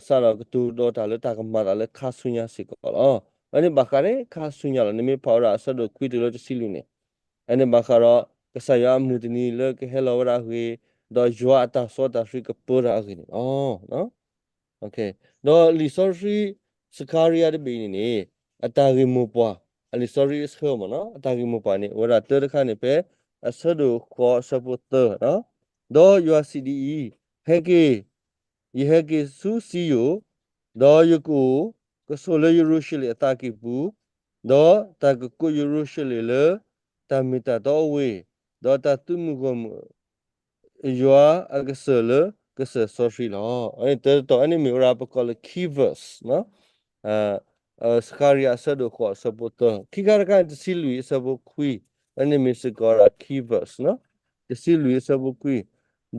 စးထီၣ်ကတိၤဒီးတၢ်လၢတၢ်ကမၤအသးလၢခါဆူညါစ့ၢ်ကီးလီၤ. အဝဲန့ၣ်ဘၣ်ဃးန့ၣ် ခါဆူညါလီၤ. နမ့ၢ်ဖးဝဲဒၣ်အဆၢဒိၣ်ခွံတုၤလၢတဆံလွံၢ်န့ၣ် အဝဲန့ၣ်ဘၣ်ဃးဒီး ကစၢ်ယွၤအမုၢ်တနံၤလၢကဟဲလီၤဝဲဒၣ်အဂ့ၢ်, ဒီးယွၤအတၢ်စီတၢ်ဆှံကပၢတၢ်အဂ့ၢ်န့ၣ်လီၤ. ဒီးလံာ်စီဆှံ စကၤရံယၤတဘ့ၣ်အံၤန့ၣ်န့ၣ် အတၢ်ဂ့ၢ်မိၢ်ပှၢ် အလံာ်စီဆှံအဆၢမ့ၢ်နီၤ အတၢ်ဂ့ၢ်မိၢ်ပှၢ်န့ၣ် အိၣ်ဝဲဒၣ်တၢတခါန့ၣ် ဖဲအဆၢဒိၣ်ဃိးအဆၢဖိသၢ, ဒီးယွၤစံးဒ်အံၤ, ဟဲက့ၤ, ယဟဲက့ၤဆူစံယိၣ်, ဒီးယကအိၣ်ကဆိးလၢယရူၤၡလ့ၣ်အသးကံၢ်ပူၤ, ဒီးတၢ်ကကိးယရူၤၡလ့ၣ်လၢ တၢ်မ့ၢ်တၢ်တီအဝ့ၢ်, ဒီးတၢ်သုးမုၢ်ဂီၢ်မုၢ် ယွၤအကစၢၢ်လၢကစၢၢ်စီဆှံလီၤ. အဝဲန့ၣ်တၢတတီၤ အဝဲန့ၣ်မ့ၢ်ဝဲဒၣ်ပကိးလၢ key verse စကၤရံယၤအဆၢဒိၣ်ဃိးအဆၢဖိသၢ, ခံခါတခါန့ၣ် တဆံလွံၢ်အဆၢဖိခွံ, အဝဲန့ၣ်မ့ၢ်စ့ၢ်ကီးဝဲဒၣ် key verse တဆံလွံၢ်အဆၢဖိခွံ,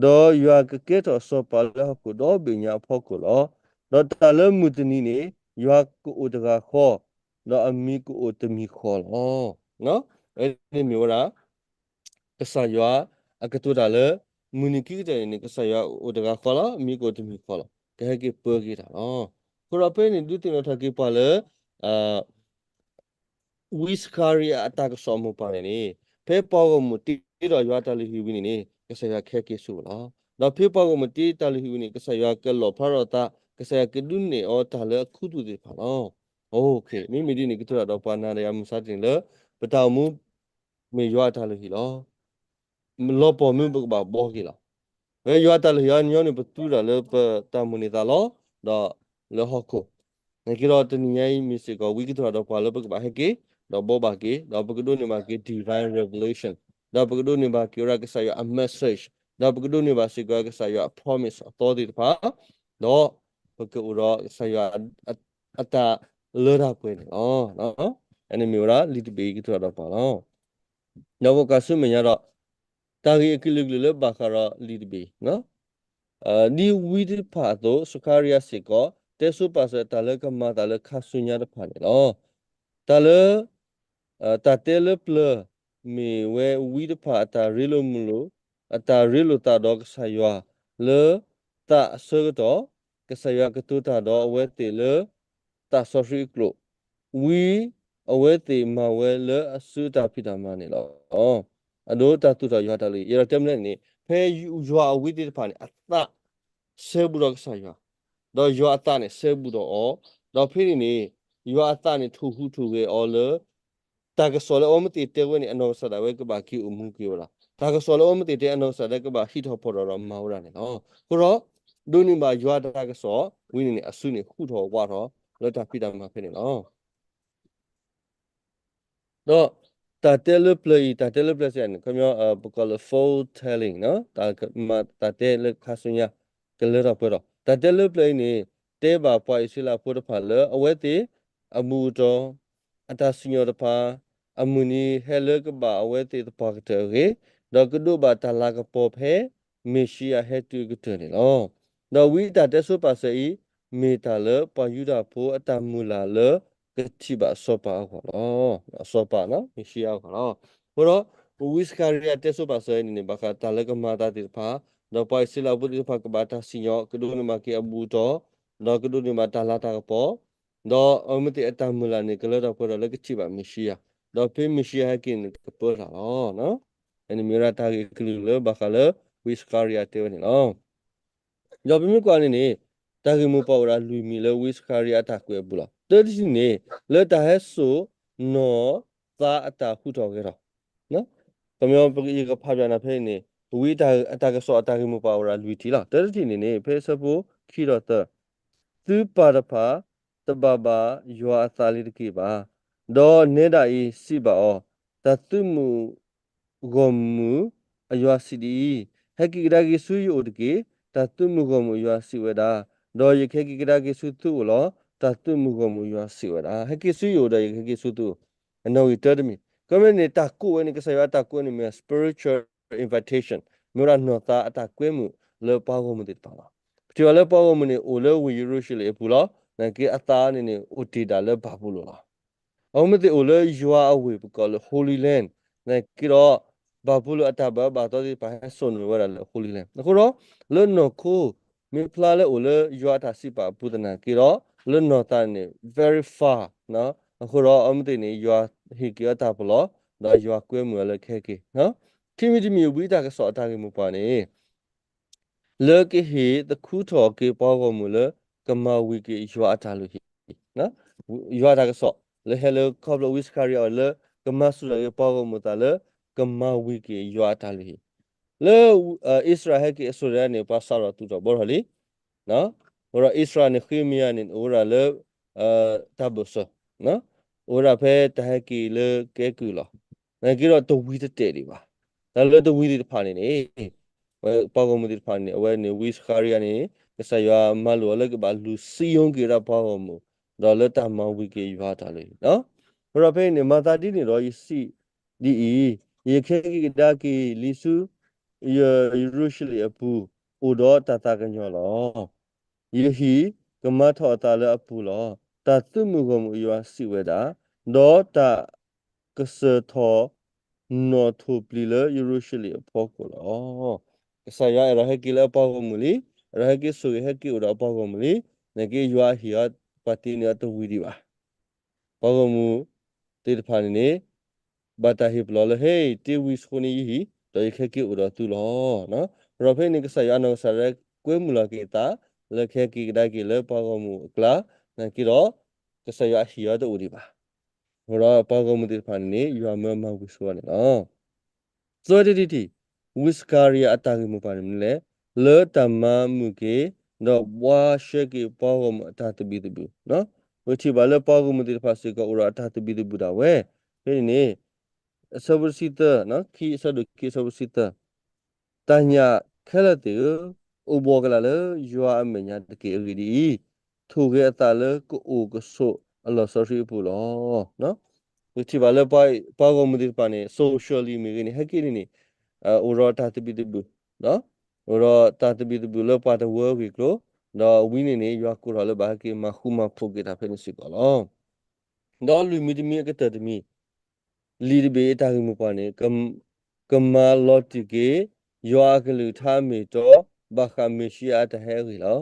ဒီးယွၤကကဲထီၣ်စီၤပၤလၢဟီၣ်ခိၣ်ဒီဘ့ၣ်ညါအဖီခိၣ်လီၤ. ဒီးတၢ်လၢမုၢ်တနံၤန့ၣ် ယွၤကအိၣ်တဂၤဃီ, ဒီးအမံၤကအိၣ်တမံၤဃီလီၤ. အဝဲန့ၣ်မ့ၢ်ဝဲဒၣ် ကစၢ်ယွၤအကတိၤတၢ်လၢ မုၢ်နံၤခံကတၢၢ်န့ၣ်န့ၣ် ကစၢ်ယွၤအိၣ်တဂၤဃီလီၤ, မံၤကအိၣ်တမံၤဃီလီၤ, ကဟဲက့ၤပၢက့ၤတၢ်လီၤ. အဃိဒီးဖဲန့ၣ်ဒုးသ့ၣ်နီၣ်ထီၣ်က့ၤပှၤလၢ ဝံစကၤရံယၤအတၢ်ကစီၣ်အမိၢ်ပှၢ်န့ၣ်န့ၣ် ဖဲပှၤဂီၢ်မုၢ်တ့ထီၣ်ယွၤအတၢ်လုၢ်ဟံၣ်ဝံၤန့ၣ်န့ၣ် ကစၢ်ယွၤကဟဲက့ၤဆူၣ်လီၤ. ဒီးဖဲပှၤဂီၢ်မုၢ်တ့တၢ်လုၢ်ဟံၣ်ဝံၤန့ၣ် ကစၢ်ယွၤကလီၣ်ဖျါထီၣ်အသး, ကစၢ်ယွၤကဒုးနဲၣ်အီၤတၢ်လၢအခူသူၣ်သ့ၣ်တဖၣ်လီၤ. မ့မ့ၢ်ဒ်န့ၣ် ကတိၤတၢ်ဒီးပှၤနၤဒီးယၤမုၢ်ဆါတနံၤလၢ ပတၢ်အိၣ်မူ မ့ၢ်ယွၤအတၢ်လုၢ်ဟံၣ်လီၤ. လီၤပှီၢ်မ့ၢ်ပကဘၣ်ဘှီက့ၤလီၤ. ဖဲယွၤအတၢ်လုၢ်ဟံၣ်အံၤညီနုၢ် ပသူတၢ်လၢပတၢ်မိၣ်န့ၢ်သးလီၤ, ဒီးလၢဟီၣ်ခိၣ်, နာ်က့ဒီးတနံၤညါအံၤမ့ၢ်စ့ၢ်ကီး ဝံကတိၤတၢ်ဒီးပှၤလၢပကဘၣ်ဟဲက့ၤ, ဒီးဘှီဘၣ်က့ၤ, ဒီးပကဒိးန့ၢ်ဘၣ်က့ၤ divine revelation, ဒီးပကဒိးန့ၢ်ဘၣ်က့ၤဝဲဒၣ်ကစၢ်ယွၤအ message, ဒီးပကဒိးန့ၢ်ဘၣ်စ့ၢ်ကီးကစၢ်ယွၤအ promise အသီသ့ၣ်တဖၣ်, ဒီးပကအိၣ်ဒီးကစၢ်ယွၤ အတၢ်လၢတၢ်ပှဲၤန့ၣ်လီၤ. အန့ၣ်မ့ၢ်ဝဲဒၣ်လံာ်တဘ့ၣ်အံၤကတိၤတၢ်ဒီးပှၤလီၤ. ဒီးပကစူမဲာ်ညါဒီး တၢ်ဂ့ၢ်အကလုာ်ကလုာ်လၢဘၣ်ဃးဒီးလံာ်တဘ့ၣ်အံၤ, ဒ်ဝံတဖၣ်အသိး စကၤရံယၤစ့ၢ်ကီး တဲဆိပာ်စၢၤတၢ်လၢကမၤအသးလၢခါဆူညါတဖၣ်န့ၣ်လီၤ. တၢ်လၢ တၢ်တဲလၢပျၢၤ မ့ၢ်ဝဲဝံတဖၣ်အတၢ်ရ့လိာ်မုာ်လိာ်, အတၢ်ရ့လိာ်သးဒီးကစၢ်ယွၤလၢသးအဆၢကတီၢ်, ကစၢ်ယွၤကတိၤတၢ်ဒီးအဝဲသ့ၣ်လၢသးစီဆှံအကျိာ်, ဝံအဝဲသ့ၣ်မၤဝဲလၢအစုအတၢ်ဖံးတၢ်မၤန့ၣ်လီၤ. အဒိတၢ်သူၣ်ထီၣ်ယွၤတၢ်လုၢ်ဟံၣ် ယအဲၣ်ဒိးတဲမနုၤလဲၣ်န့ၣ် ဖဲယွၤအဝံသ့ၣ်တဖၣ်န့ၣ် အသးစဲဘူးဒီးကစၢ်ယွၤ, ဒီးယွၤအသးန့ၣ်စဲဘူးဒီးအီၤ, ဒီးဖဲန့ၣ်န့ၣ် ယွၤအသးန့ၣ်ထိၣ်ဟူးထိၣ်ဂဲၤအီၤလၢ တၢ်ကစီၣ်လၢအဝဲမ့ၢ်သ့ၣ်တဲဝဲန့ၣ် အနီၢ်ကစၢ်ဒၣ်ဝဲကဘၣ်က့ၤအိၣ်မူက့ၤဝဲဒၣ်. တၢ်ကစီၣ်လၢအဝဲမ့ၢ်သ့ၣ်တဲအနီၢ်ကစၢ်ဒၣ်ဝဲကဘၣ်ဟံးထီၣ်ဖီၣ်ထီၣ်ဒီးမၤဝဲဒၣ်န့ၣ်လီၤ. အဃိဒီး ဒိးန့ၢ်ဘၣ်ယွၤတၢ်ကစီၣ်ဝံၤန့ၣ်န့ၣ် အစုန့ၣ်ဟူးထီၣ်ဝးထီၣ်လၢတၢ်ဖံးတၢ်မၤဖဲန့ၣ်လီၤ. ဒီးတၢ်တဲလၢပျၢၤအံၤ တၢ်တဲလၢပျၢၤစ့ၢ်န့ၣ် ခီပညီ ပကိးလၢ foretelling တၢ်တဲလၢခါဆူညါ ကလၢထီၣ်ပှဲၤထီၣ် တၢ်တဲလၢပျၢၤအံၤန့ၣ် တဲဘၣ်ပှၤအံၣ်စရ့လးဖိတဖၣ်လၢ အဝဲသ့ၣ်အဘူၣ်အတီၢ် အတၢ်စံၣ်ညီၣ်တဖၣ် အမုၢ်နံၤဟဲလၢကဘၣ်အဝဲသ့ၣ်သပှၢ်ကတၢၢ်အဂ့ၢ်, ဒီးကဒိးဘၣ်တၢ်လၤကပီၤဖဲ မ့ၣ်ၡံအၤဟဲတုၤအကတၢၢ်န့ၣ်လီၤ. ဒီးဝံအတၢ်တဲဆိပာ်စၢၤအံၤ မ့ၢ်တၢ်လၢပှၤယူဒၤဖိအတၢ်မုၢ်လၢ်လၢကထံၣ်ဘၣ်စီၤပၤအဂီၢ်လီၤ. စီၤပၤ မ့ၣ်ၡံအၤအဂီၢ်လီၤ. အဃိဒီး ဝံစကၤရံယၤတဲဆိပာ်စၢၤအံၤန့ၣ်န့ၣ် ဘၣ်ဃးတၢ်လၢကမၤအသးသ့ၣ်တဖၣ်, ဒီးပှၤအံၣ်စရ့လးဖိသ့ၣ်တဖၣ်ကဘၣ်တၢ်စံၣ်ညီၣ် ကဒိးန့ၢ်ဘၣ်က့ၤအဘူၣ်အတီၢ်, ဒီးကဒိးန့ၢ်ဘၣ်တၢ်လၤတၢ်ကပီၤ, ဒီးအဝဲသ့ၣ်အတၢ်မုၢ်လၢ်န့ၣ် ကလၢထီၣ်ပှဲၤထီၣ်လၢကထံၣ်ဘၣ်မ့ၣ်ၡံအၤ, ဒီးဖဲမ့ၣ်ၡံအၤဟဲက့ၤန့ၣ် ကပၢတၢ်လီၤ. အန့ၣ်မ့ၢ်ဝဲဒၣ်တၢ်ဂ့ၢ်အကလုၢ်လၢဘၣ်ဃးလၢ ဝံစကၤရံယၤတဲဝဲန့ၣ်လီၤ. ဒီးပမ့ၢ်ကွၢ်န့ၣ်န့ၣ် တၢ်ဂ့ၢ်မိၢ်ပှၢ်အိၣ်ဒၣ်လွံၢ်မံၤလၢဝံစကၤရံယၤအတၢ်ကွဲးအပူၤလီၤ. တၢတထံၣ်န့ၣ် လၢတၢ်ဟဲစိာ်နီၢ်သးအတၢ်ဟူးထီၣ်ဂဲၤထီၣ်, ခီပညီ ယကဖးဘၣ်နၤဖဲအံၤန့ၣ် ဝံအတၢ်ကစီၣ်အတၢ်ဂ့ၢ်မိၢ်ပှၢ်အိၣ်ဒၣ်လွံၢ်ထံၣ်လီၤ. တၢတထံၣ်န့ၣ်န့ၣ် ဖဲအဆၢဖိခံဒီးသၢ, သုပၢ်တဖၣ် တဘၣ်ဘၣ်ယွၤအသးလံတက့ၢ်ဘၣ်. ဒီးနဲဒၣ်အံၤစံးဘၣ်အီၤ, တၢ်သုးမုၢ် ဂီၢ်မုၢ်အယွၤစံးဒ်အံၤ, ဟဲက့ၤကဒါက့ၤဆူယအိၣ်တက့ၢ်, တၢ်သုးမုၢ်ဂီၢ်မုၢ်အယွၤစံးဝဲဒၣ်, ဒီးယကဟဲက့ၤကဒါက့ၤဆူသုအိၣ်လီၤ. တၢ်သုးမုၢ်ဂီၢ်မုၢ်အယွၤစံးဝဲဒၣ်, ဟဲက့ၤဆူယအိၣ်ဒီးယကဟဲက့ၤဆူသုအိၣ်, အနီၣ်ဂံၢ်တၢတမံၤ. ခီမ့ၢ်န့ၣ် တၢ်ကိးဝဲန့ၣ် ကစၢ်ယွၤအတၢ်ကိးန့ၣ်မ့ၢ် spiritual invitation, မ့ၢ်ဝဲဒၣ်နီၢ်သးအတၢ်ကွဲမုာ်လၢပှၤဂီၢ်မုၢ်သ့ၣ်တဖၣ်လီၤ. ပထံၣ်ဘၣ်လၢပှၤဂီၢ်မုၢ်န့ၣ် အိၣ်လၢဝ့ၢ်ယရူၤၡလ့ၣ်အပူၤလီၤ. နာ်က့အသးန့ၣ်န့ၣ် အိၣ်တ့ၢ်ဒၣ်လၢဘၤဘူလိၣ်လီၤ. အဝဲမ့ၢ်သ့ၣ်အိၣ်လၢယွၤအဝ့ၢ်ပကိးလၢ Holy Land, နာ်က့ဒီး ဘၤဘူလိၣ်အတၢ်ဘၣ်အၢဘၣ်သီသ့ၣ်တဖၣ်ဟဲစိာ်န့ၢ်ဝဲဒၣ်လၢ Holy Land. အဃိဒီး လၢနီၢ်ခိ မ့ၢ်ဖျါလၢအိၣ်လၢယွၤအတၢ်စံးပာ်အပူၤသနာ်က့ဒီး လၢနီၢ်သးန့ၣ် very far, အဃိဒီး အဝဲမ့ၢ်သ့ၣ်န့ၣ် ယွၤဟ့ၣ်က့ၤအီၤတၢ်ပလီၢ်, ဒီးယွၤကွဲမုာ်အီၤလၢကဟဲက့ၤ ခံမံၤတမံၤ ဝံအတၢ်ကစီၣ်အတၢ်ဂ့ၢ်မိၢ်ပှၢ်န့ၣ် လၢကဟ့ၣ်သခူထီၣ်က့ၤပှၤဂီၢ်မုၢ်လၢ ကမၤဝံၤက့ၤယွၤအတၢ်လုၢ်ဟံၣ်, ယွၤအတၢ်ကစီၣ် လၢဟဲလၢခီဖျိဝံစကၤရံယၤအအိၣ်လၢ ကမၤဆူၣ်ထီၣ်က့ၤပှၤဂီၢ်မုၢ်အသးလၢ ကမၤဝံၤက့ၤယွၤအတၢ်လုၢ်ဟံၣ်, လၢအံၣ်စရ့လးဟဲက့ၤအစိၤဒၣ်န့ၣ် ပှၤစးထီၣ်သူၣ်ထီၣ်ဘှီထီၣ်လံ. အဃိဒီးအံၣ်စရ့လးန့ၣ် ဃ့မယၤန့ၣ် အိၣ်ဝဲဒၣ်လၢ တၢ်ဘၢၣ်စၢၤ, အိၣ်ဝဲဒၣ်ဖဲတၢ်ဟဲက့ၤလၢကဲကုၢ်လီၤ. နာ်က့ဒီးတဝံၤတတဲာ်ဒံးဘၣ်. တၢ်လၢတဝံၤသ့ၣ်တဖၣ်န့ၣ်န့ၣ် ပှၤဂီၢ်မုၢ်သ့ၣ်တဖၣ်န့ၣ် အဝဲန့ၣ် ဝံစကၤရံယၤန့ၣ် ကစၢ်ယွၤမၤလိာ်အီၤလၢကဘၣ်လူၤစံယိက့ၤဝဲဒၣ်ပှၤဂီၢ်မုၢ်, ဒီးလၢတၢ်မၤဝံၤက့ၤယွၤအတၢ်လုၢ်ဟံၣ်လီၤ. အဃိဒီးဖဲအံၤန့ၣ် မၤသးဒ်န့ၣ်ဒီးယစံးဒ်အံၤ, ယကဟဲက့ၤကဒါက့ၤလံဆူ ယရူၤၡလ့ၣ်အပူၤ အိၣ်ဒီးတၢ်သးကညီၤလီၤ. ယဟံၣ်ကမၤထီၣ်အသးလၢအပူၤလီၤ. တၢ်သုးမုၢ်ဂီၢ်မုၢ်အယွၤစံးဝဲဒၣ်, ဒီးတၢ်ကစၢၢ်ထီၣ်နီၣ်ထိၣ်ပျံၤလၢယရူၤၡလ့ၣ်အဖီခိၣ်လီၤ. ကစၢ်ယွၤအဲၣ်ဒိးဟဲက့ၤလၢအပှၤဂီၢ်မုၢ်လံ, အဲၣ်ဒိးဟဲက့ၤဆိၣ်ဂ့ၤဟဲက့ၤအိၣ်ဒီးအပှၤဂီၢ်မုၢ်လံ, နာ်က့ယွၤဟ့ၣ်အီၤပှၤတ့န့ၢ်အီၤတဝံၤဒံးဘၣ်. ပှၤဂီၢ်မုၢ်သ့ၣ်တဖၣ်န့ၣ်န့ၣ် ဘၣ်တၢ်ဟ့ၣ်ပလီၢ်လၢ ဟဲ တ့ဝံဆိန့ၢ်ယဟံၣ်, ဒီးယကဟဲက့ၤအိၣ်ဒီးသုလီၤ. ဒီးဖဲန့ၣ် ကစၢ်ယွၤအနီၢ်ကစၢ်ဒၣ်ကွဲမုာ်လီၤက့ၤအသး လၢကဟဲက့ၤကဒါက့ၤလၢပှၤဂီၢ်မုၢ်အကျါ, နာ်က့ဒီး ကစၢ်ယွၤအဟ့ၣ်အီၤတအိၣ်ဒံးဘၣ်. အဃိဒီးပှၤဂီၢ်မုၢ်သ့ၣ်တဖၣ်န့ၣ်န့ၣ် ယွၤမၢမၤဝံၤဆိဝဲန့ၣ်လီၤ. သၢတထံၣ်တထံၣ်, ဝံစကၤရံယၤအတၢ်ဂ့ၢ်မိၢ်ပှၢ်န့ၣ်မနုၤလဲၣ်, လၢတၢ်မၤမုာ်က့ၤ ဒီးဘှါရှဲက့ၤပှၤဂီၢ်မုၢ်အတၢ်သဘံၣ်သဘုၣ်, ပထံၣ်ဘၣ်လၢပှၤဂီၢ်မုၢ်သ့ၣ်တဖၣ်စ့ၢ်ကီးအိၣ်ဒီးအတၢ်သဘံၣ်သဘုၣ်ဒၣ်ဝဲ, ဖဲန့ၣ်န့ၣ် အဆၢဖိတဆံသၢ, ခံ အဆၢဒိၣ်ခံ အဆၢဖိတဆံသၢ, တၢ်ညၣ်ခဲလၢာ်သ့ၣ်ဧၢ, အိၣ်ဘှီၣ်ကလာ်လၢယွၤအမဲာ်ညါတက့ၢ်. အဂ့ၢ်ဒ်အံၤ, ထိၣ်ဂဲၤအသးလၢကအိၣ်ကဆိးအလီၢ်စီဆှံအပူၤလီၤ. ပထံၣ်ဘၣ်လၢပှၤဂီၢ်မုၢ်သ့ၣ်တဖၣ်န့ၣ် socially မ့ၢ်ဂ့ၤန့ၣ် ဟဲက့ၤန့ၣ်န့ၣ် အိၣ်ဒီးတၢ်သဘံၣ်သဘုၣ်, အိၣ်ဒီးတၢ်သဘံၣ်သဘုၣ်လၢပှၤတဝၢအဂ့ၢ်အကျိၤ, ဒီးဝံန့ၣ်န့ၣ် ယွၤကိးထီၣ်လၢဘၣ်ဟဲက့ၤမၤဃူမၤဖိးက့ၤတၢ်ဖဲန့ၣ်စ့ၢ်ကီးလီၤ. ဒီးလွံၢ်မံၤတမံၤအကတၢၢ်တမံၤ, လံာ်တဘ့ၣ်အတၢ်ဂ့ၢ်မိၢ်ပှၢ်န့ၣ် ကမၤလီၤတံၢ်က့ၤ ယွၤအကလုၢ်ကထါအမ့ၢ်အတီ ဘၣ်ဃးမ့ၣ်ၡံအၤအတၢ်ဟဲအဂ့ၢ်လီၤ.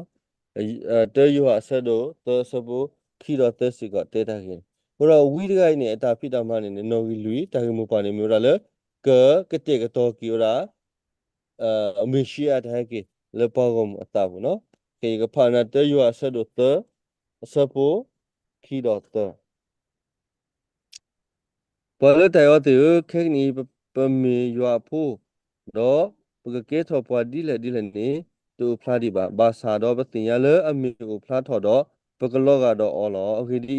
တၢယိၤဟၣ်အဆၢဒိၣ်သၢ အဆၢဖိခံဒီးသၢစ့ၢ်ကီးတဲတၢ်ဂ့ၢ်န့ၣ်, အဃိဒီးဝံတဂၤအံၤန့ၣ် အတၢ်ဖံးတၢ်မၤန့ၣ်န့ၣ် နီၣ်ဂံၢ်လွံၢ် တၢ်ဂ့ၢ်မိၢ်ပှၢ်န့ၣ် မ့ၢ်ဝဲဒၣ်လၢ ကကတဲာ်ကတီၤက့ၤဝဲဒၣ် မ့ၣ်ၡံအၤအတၢ်ဟဲက့ၤ လၢပှၤဂီၢ်မုၢ်အသးပူၤလီၤ. ယကဖးနၤ တၢယိၤဟၣ်အဆၢဒိၣ်သၢ အဆၢဖိ ခံဒီးသၢ. ပှၤလၢတၢ်အဲၣ်အီၤသ့ၣ်ဧၢ, ခဲကနံၣ်အံၤ ပမ့ၢ်ယွၤအဖိ, ဒီးပကကဲထီၣ်ပှၤဒ်လဲၣ်ဒ်လဲၣ်န့ၣ် တအိၣ်ဖျါဒံးဘၣ်. ဘၣ်ဆၣ်ဒီးပသ့ၣ်ညါလၢအမ့ၢ်အိၣ်ဖျါထီၣ်ဒီး ပကလီၤဂာ်ဒီးအီၤလီၤ. အဂ့ၢ်ဒ်အံ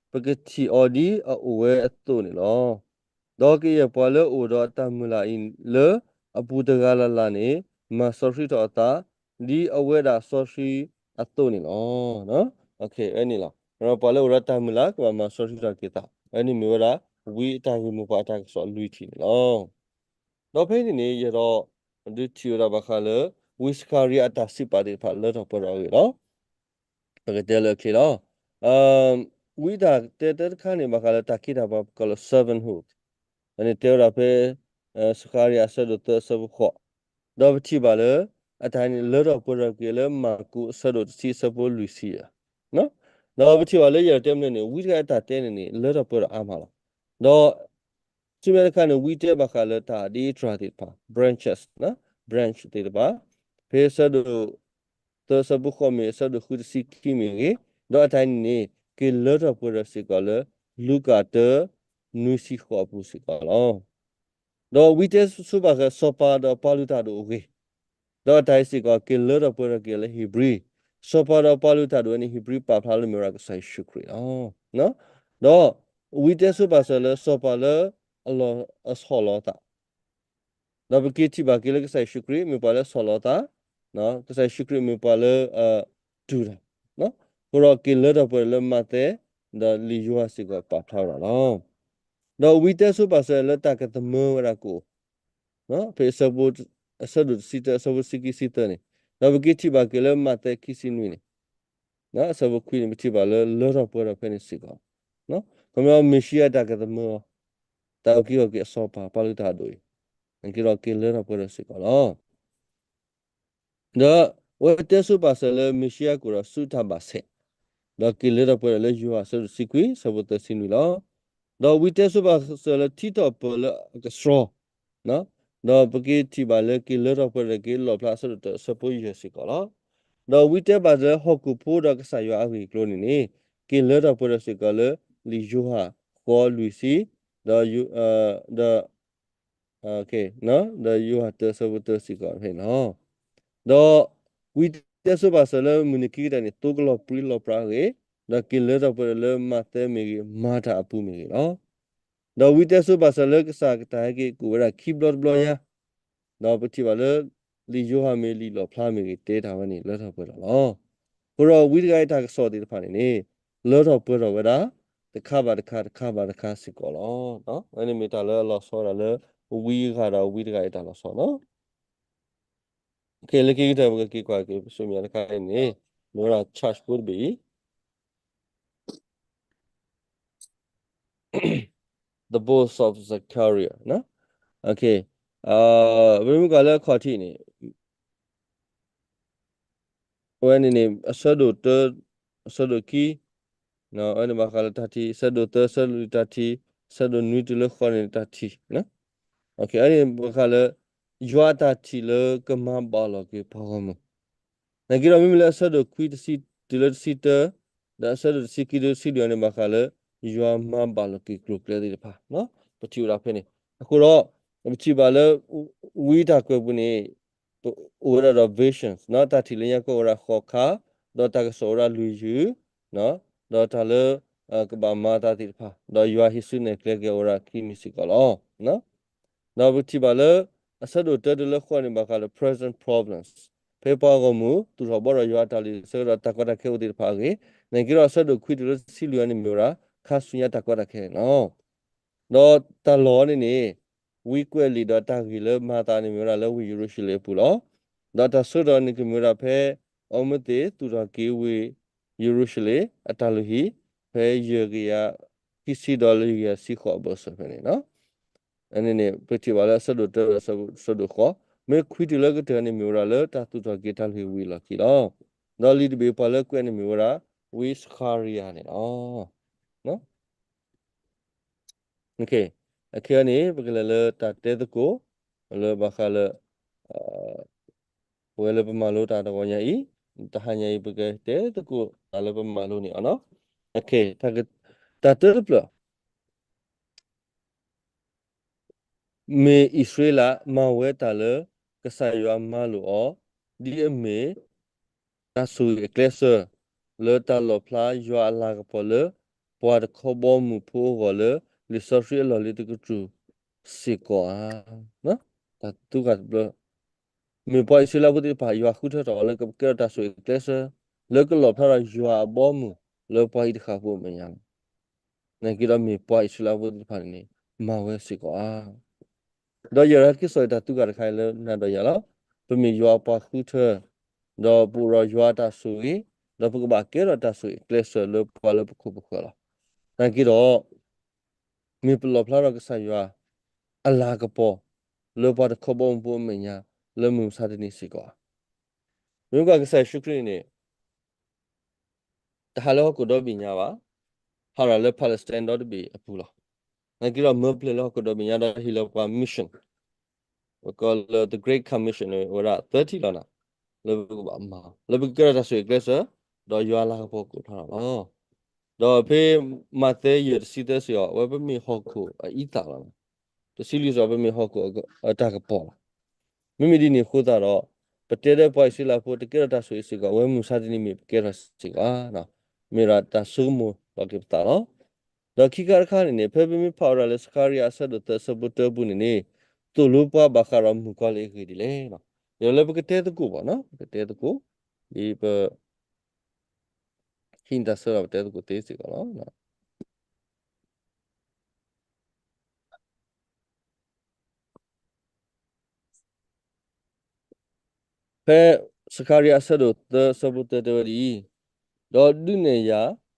ၤ, ပကထံၣ်အီၤဒ်အအိၣ်ဝဲအသိးန့ၣ်လီၤ. ဒီးကယဲၢ်ပှၤလၢအအိၣ်ဒီးအတၢ်မုၢ်လၢ်အံၤလၢအပူၤတဂၤလၢ်လၢ်န့ၣ် မၤစီဆှံထီၣ်အသး ဒ်အဝဲဒၣ်စီဆှံအသိးန့ၣ်လီၤ. အန့ၣ်လီၤ. ပှၤလၢအအိၣ်ဒီးတၢ်မုၢ်လၢ် ကဘၣ်မၤစီဆှံထီၣ်က့ၤသး, အန့ၣ်မ့ၢ်ဝဲဒၣ် ဝံအတၢ်ဂ့ၢ်မိၢ်ပှၢ်အတၢ်ကစီၣ်လွံၢ်ထံၣ်န့ၣ်လီၤ. ဒီးဖဲန့ၣ်န့ၣ် ယအဲၣ်ဒိးဒုးထံၣ်ဝဲဒၣ်ဘၣ်ဃးလၢ ဝံစခၤရံယၤအတၢ်စံးပာ်သ့ၣ်တဖၣ်လၢထီၣ်ပှဲၤထီၣ်အဂ့ၢ်လီၤ. ပကတဲလၢအချ့လီၤ. ဝံတၢ်တဲတၢ်တခါန့ၣ် ဘၣ်ဃးလၢတၢ်ခ့တၢ်ပှၤပကိးလၢ servanthood, အန့ၣ်တဲဝဲဒၣ်ဖဲ စခၤရံယၤအဆၢဒိၣ်သၢအဆၢဖိဃိး, ဒီးပထံၣ်ဘၣ်လၢ အတၢ်န့ၣ် လၢထီၣ်ပှဲၤထီၣ်က့ၤလၢမၢ်ကူးအဆၢဒိၣ်တဆံအဆၢဖိလွံၢ်ဆံယဲၢ်, ဒီးပထံၣ်ဘၣ်လၢယအဲၣ်ဒိးတဲမနုၤန့ၣ် ဝံတဂၤအတၢ်တဲန့ၣ်န့ၣ် လၢထီၣ်ပှဲၤထီၣ်အါမးလီၤ. ဒီး ဆူမဲာ်တခါန့ၣ် ဝံတဲဘၣ်ဃးလၢတၢ်ဒ်အံၤတြၢ်သ့ၣ်တဖၣ် branches, branch သ့ၣ်တဖၣ်, ဖဲအဆၢဒိၣ်သၢအဆၢဖိဃိးမ့ၢ် အဆၢဒိၣ်ဃုတဆံခံမ့ၢ်ဂ့ၤ, ဒီးအတၢ်န့ၣ်န့ၣ် က့ၤလၢထီၣ်ပှဲၤထီၣ်စ့ၢ်ကီးလၢ လူၤကၣ်တၢ နွံဆံဃိးအပူၤစ့ၢ်ကီးလီၤ. ဒီးဝံတဲဆိပာ်ဃဲ စီၤပၤဒီးပှၤလုၢ်တၢ်ဒိၣ်အဂ့ၢ်, ဒီးအတၢ်အံၤစ့ၢ်ကီး က့ၤလၢထီၣ်ပှဲၤထီၣ်က့ၤလၢဟံၣ်ဘြံၤ, စီၤပၤဒီးပှၤလုၢ်တၢ်ဒိၣ်ဝဲန့ၣ် ဟံၣ်ဘြံၤပာ်ဖျါလၢမ့ၢ်ဝဲဒၣ်ကစၢ်ယ့ၣ်ၡူးခရံာ်လီၤ. ဒီးဝံတဲဆိပာ်စၢၤလၢစီၤပၤလၢအလီၤအဆီၣ်လီၤအသး, ဒီးပက့ၤထံၣ်ဘၣ်က့ၤလၢကစၢ်ယ့ၣ်ၡူးခရံာ် မ့ၢ်ပှၤလၢဆီၣ်လီၤအသး, ကစၢ်ယ့ၣ်ၡူးခရံာ်မ့ၢ်ပှၤလၢ တူၢ်တၢ်, အဃိဒီးက့ၤလၢထီၣ်ပှဲၤထီၣ်လၢမးသဲ ဒီးလံာ်ယိၤဟၣ်စ့ၢ်ကီးပာ်ဖျါဝဲဒၣ်လီၤ. ဒီးဝံတဲဆိပာ်စၢၤလၢတၢ်ကသမၢဝဲဒၣ်ကအိၣ် ဖဲအဆၢဒိၣ်တဆံတၢ အဆၢဖိတဆံခံဆံသၢန့ၣ်, ဒီးပက့ၤထံၣ်ဘၣ်က့ၤလၢမးသဲခံဆံနွံန့ၣ်, အဆၢဖိခွံန့ၣ် ပထံၣ်ဘၣ်လၢလၢထီၣ်ပှဲၤထီၣ်ဖဲန့ၣ်စ့ၢ်ကီး, ခီဖျိမ့ၣ်ၡံအၤတၢ်ကသမၢအီၤ, တၢ်အုၣ်က့ၤခီၣ်က့ၤအစီၤပၤ ပှၤလုၢ်တၢ်ဒိၣ်အံၤ, နာ်က့ဒီးက့ၤလၢထီၣ်ပှဲၤထီၣ်စ့ၢ်ကီးလီၤ. ဒီးအဝဲတဲဆိပာ်စၢၤလၢမ့ၣ်ၡံအၤကအိၣ်ဒီးဆူတၢ်ဘၣ်ဆဲး, ဒီးက့ၤလၢထီၣ်ပှဲၤထီၣ်လၢယိၤဟၣ်အဆၢဒိၣ်တဆံခွံ အဆၢဖိသၢဆံနွံလီၤ. ဒီးဝံတဲဆိပာ်စၢၤလၢထံထီၣ်ပၢၢ်လၢအကဆှီ, ဒီးပက့ၤထံၣ်ဘၣ်လၢက့ၤလၢထီၣ်ပှဲၤထီၣ်က့ၤလီၣ်ဖျါအဆၢဒိၣ်တၢ အဆၢဖိယဲၢ်စ့ၢ်ကီးလီၤ. ဒီးဝံတဲဘၣ်လၢဟီၣ်ခိၣ်ဖိဒီးကစၢ်ယွၤအဂ့ၢ်အကျိၤန့ၣ်န့ၣ်, က့ၤလၢထီၣ်ပှဲၤထီၣ်စ့ၢ်ကီးလၢလံာ်ယိၤဟၣ်ဃိးလွံၢ်ဆံ, ဒီး ဒီး ဒီးယိၤဟၣ်တၢ အဆၢဖိတၢစ့ၢ်ကီးဖဲန့ၣ်လီၤ. ဒီးဝံတဲဆိပာ်စၢၤလၢမုၢ်နံၤခံကတၢၢ်န့ၣ် သိကလီၤပြံလီၤပြါအဂ့ၢ်, ဒီးက့ၤလၢထီၣ်ပှဲၤထီၣ်လၢမးသဲမ့ၢ်ဂ့ၤ မၤတၢ်အပူၤမ့ၢ်ဂ့ၤလီၤ. ဒီးဝံတဲဆိပာ်စၢၤလၢကစၢ်ကတၢၢ်ဟဲက့ၤကအိၣ်ဝဲဒၣ်ခံဘျီတဘျီညါ, ဒီးပထံၣ်ဘၣ်လၢ လံာ်ယိၤဟၣ်မ့ၢ်လံာ်လီၣ်ဖျါမ့ၢ်ဂ့ၤ တဲတၢ်ဝဲန့ၣ် လၢထီၣ်ပှဲၤထီၣ်လီၤ. အဃိဒီးဝံတဂၤအံၤတၢ်ကစီၣ်သ့ၣ်တဖၣ်န့ၣ်န့ၣ် လၢထီၣ်ပှဲၤထီၣ်ဝဲဒၣ် တခါဘၣ်တခါ တခါဘၣ်တခါစ့ၢ်ကီးလီၤ. အဝဲန့ၣ်မ့ၢ်တၢ်လၢအလီၤဆီဝဲဒၣ်လၢ ဝံအဂၤဒီးဝံတဂၤအံၤတၢ်လီၤဆီလီၤ. လၢခံကတၢၢ်ပကက့ၤကွၢ်က့ၤပဆူမဲာ်ညါတခါအံၤန့ၣ် မ့ၢ်ဝဲဒၣ် church ဖိတဘ့ၣ်အံၤ The Book of Zechariah ပမ့ၢ်ကွၢ်လၢအခီၣ်ထံးန့ၣ် အဝဲန့ၣ်န့ၣ် အဆၢဒိၣ်တၢ အဆၢဒိၣ်ခံ အဝဲန့ၣ်ဘၣ်ဃးလၢတၢ်ထံၣ်, အဆၢဒိၣ်သၢ အဆၢဒိၣ်လွံၢ်တၢ်ထံၣ်, အဆၢဒိၣ်နွံတုၤလၢဃိးန့ၣ်တၢ်ထံၣ်, အဝဲန့ၣ်ဘၣ်ဃးလၢ ယွၤအတၢ်ထံၣ်လၢကမၤဘၣ်လီၤက့ၤပှၤဂီၢ်မုၢ် နာ်က့ဒီးမ့မ့ၢ်လၢအဆၢဒိၣ်ခွံတဆံတုၤလၢတဆံတၢ, ဒီးအဆၢဒိၣ်တဆံခံတုၤတဆံလွံၢ်န့ၣ်ဘၣ်ဃးလၢ ယွၤမၤဘၣ်လီၤက့ၤကျိၤကျဲသ့ၣ်တဖၣ် ပထံၣ်ဝဲဒၣ်ဖဲန့ၣ်. အဃိဒီး ပထံၣ်ဘၣ်လၢ ဝံတၢ်ကွဲးပူၤန့ၣ် အိၣ်ဝဲဒၣ်ဒီး visions တၢ်ထံၣ်လၢညါကီၢ်ဝဲဒၣ်ဃိးခါ, ဒီးတၢ်ကစီၣ်ဝဲဒၣ်လွံၢ်ယုၢ်, ဒီးတၢ်လၢ ကဘၣ်မၤအသးသ့ၣ်တဖၣ်, ဒီးယွၤဟံးစုနဲၣ်ကျဲက့ၤဝဲဒၣ်ခံမံၤစ့ၢ်ကီးလီၤ. ဒီးပထံၣ်ဘၣ်လၢ အဆၢဒိၣ်တၢတုၤလၢဃိးန့ၣ်ဘၣ်ဃးလၢ present problems ဖဲပှၤဂီၢ်မုၢ် သူၣ်ထီၣ်ဘီထီၣ်ယွၤအတၢ်လုၢ်အဆၢကတီၢ်တၢ်ကီတၢ်ခဲအိၣ်သ့ၣ်တဖၣ်အဂ့ၢ်, နာ်က့ဒီးအဆၢဒိၣ်ခွံတုၤလၢတဆံလွံၢ်န့ၣ်မ့ၢ်ဝဲဒၣ် ခါဆူညါတၢ်ကီတၢ်ခဲန့ၣ်လီၤ. ဒီးတၢ်လီၢ်န့ၣ်န့ၣ် ဝံကွဲးလံာ်ဒီးတၢ်ဂ့ၢ်လၢမၤအသးန့ၣ်မ့ၢ်ဝဲဒၣ်လၢဝ့ၢ်ယရူၤၡလ့ၣ်အပူၤလီၤ. ဒီးတၢ်ဆၢကတီၢ်န့ၣ်ကမ့ၢ်ဝဲဒၣ်ဖဲ အီမ့ၢ်သ့ၣ်သူၣ်ထီၣ်က့ၤဝ့ၢ်ယရူၤၡလ့ၣ်အတၢ်လုၢ်ဟံၣ် ဖဲယဲၢ်ကယၤခံဆံဒီးလၢယဲၢ်ကယၤဆံဃိးအဘၢၣ်စၢၤဖဲန့ၣ်လီၤ. အန့ၣ်န့ၣ်ပထံၣ်ဘၣ်လၢအဆၢဒိၣ်တၢဒီးအဆၢဒိၣ်ဃိး, မ့ၢ်ခွံတုၤလၢကတၢၢ်န့ၣ်မ့ၢ်ဝဲဒၣ်လၢတၢ်သူၣ်ထီၣ်က့ၤတၢ်လုၢ်ဟံၣ်ဝံၤအလီၢ်ခံလီၤ. ဒီးလံာ်တဘ့ၣ်ပှၤလၢကွဲးန့ၣ်မ့ၢ်ဝဲဒၣ် ဝံစခၤရံယၤန့ၣ်လီၤ. အခဲအံၤန့ၣ် ပကလဲၤလၢတၢ်တဲသကိး လၢဘၣ်ဃးလၢ ပဝဲလၢပမၤလိတၢ်တဂီၤညါအံၤ တဟါညါအံၤ ပကတဲသကိးတၢ်လၢပမၤလိန့ၢ်အီၤနီၤ. တၢ်တၢတဖျၢၣ် မ့ၢ်အံၣ်စရ့လးမၤဝဲတၢ်လၢကစၢ်ယွၤမၤလိာ်အီၤ, ဒ်အမ့ၢ်တၢ်ဆိၣ်ဂ့ၤအကျဲးစၢး လၢတၢ်လီၣ်ဖျါယွၤအလၤကပီၤလၢ ပှၤတခီဘီမုၢ်ဖိအဂီၢ်လၢ လံာ်စီဆှံအလီၢ်လံၤတကတြူၢ်စ့ၢ်ကီးဧါ. တၢ်တၢတဖျၢၣ် မ့ၢ်ပှၤအံၣ်စရ့လးဖိသ့ၣ်တဖၣ် ယွၤဃုထၢထီၣ်အီၤလၢကကဲထီၣ်တၢ်ဆိၣ်ဂ့ၤအကျဲးစၢး လၢကလီၣ်ဖျါထီၣ်ယွၤအဘီအမုၢ်လၢပှၤအံၤတဃၣ်ဖိအမဲာ်ညါလီၤ. နာ်က့ဒီးမ့ၢ်ပှၤအံၣ်စရ့လးဖိသ့ၣ်တဖၣ်န့ၣ်န့ၣ် မၤဝဲစ့ၢ်ကီးဧါ. ဒီးယဲဒၣ်က့ၤစိာ်အံၤတၢ်တၢတခါအံၤလၢနၤဒီးယၤလီၤ. ပမ့ၢ်ယွၤအပှၤဃုထၢ, ဒီးပအိၣ်ဒီးယွၤအတၢ်ဆိၣ်ဂ့ၤ, ဒီးပကဘၣ်ကဲထီၣ်တၢ်ဆိၣ်ဂ့ၤအကျဲးစၢးလၢပှၤလၢပခိၣ်ပဃၢၤလီၤ. နာ်က့ဒီး မ့ၢ်ပလီၣ်ဖျါထီၣ်ကစၢ်ယွၤအလၤကပီၤ လၢပှၤတခီဘီမုၢ်ဖိအမဲာ်ညါ လၢမုၢ်မဆါတနံၤစ့ၢ်ကီးဧါ. မ့ၢ်ကွၢ်ကစၢ်ယ့ၣ်ၡူးခရံာ်န့ၣ် တဟးလၢဟီၣ်ခိၣ်ဒီဘ့ၣ်ညါဘၣ်, ဟးရၤလၢ Palestine ဒီတဘ့ၣ်အပူၤလီၤ. နာ်က့ဒီးမၢပျဲၢ်လၢဟီၣ်ခိၣ်ဒီဘ့ၣ်ညါဒီးဟ့ၣ်လီၤပှၤ mission, ပကိးလၢ the Great Commission န့ၣ် ဝဲဒၣ်သၢထံၣ်လီၤနၤ, လၢပကဘၣ်မၤ, လၢပကကဲထီၣ်တၢ်ဆိၣ်ဂ့ၤအကျဲးစၢး, ဒီးယွၤအလၤကပီၤကအိၣ်ဖျါထီၣ်လီၤ. ဒီးဖဲမးသဲယဲၢ်တဆံသၢစံးအီၤ အဝဲပမ့ၢ်ဟီၣ်ခိၣ်အအံသၣ်လီၤ. တဆံလွံၢ်စံးအီၤ ပမ့ၢ်ဟီၣ်ခိၣ်အတၢ်ကပီၤလီၤ. မ့မ့ၢ်ဒ်န့ၣ်အဃိသတးဒီး ပတဲဒီးပှၤအံၣ်စရ့လးဖိ တကဲထီၣ်တၢ်ဆိၣ်ဂ့ၤစ့ၢ်ကီး, အဝဲမုၢ်မဆါတနံၤမ့ၢ်ပကဲထီၣ်စ့ၢ်ကီးဧါ. မ့ၢ်ဒၣ်တၢ်ဆိကမိၣ်လီၤက့ၤပသးလီၤ. ဒီးခံခါတခါန့ၣ်န့ၣ် ဖဲပမ့ၢ်ဖးအီၤဒၣ်လၢစကၤရယၤအဆၢဒိၣ်သၢအဆၢဖိတၢပူၤန့ၣ်န့ၣ် သိၣ်လိပှၤဘၣ်ဃးဒီးမုၣ်ကီၤလံၢ်အဂ့ၢ်ဒ်လဲၣ်. ယလၢပကတဲသကိးဘၣ်နီၤ, ပကတဲသကိး, ဒ်ပ ဟံးန့ၢ်တၢ်ဆၢဒီးပတဲသကိးသ့စ့ၢ်ကီးလီၤ. ဖဲစကၤရယၤအဆၢဒိၣ်သၢအဆၢဖိတၢတဲဝဲဒ်အံၤ, ဒီးဒုးနဲၣ်ယၤ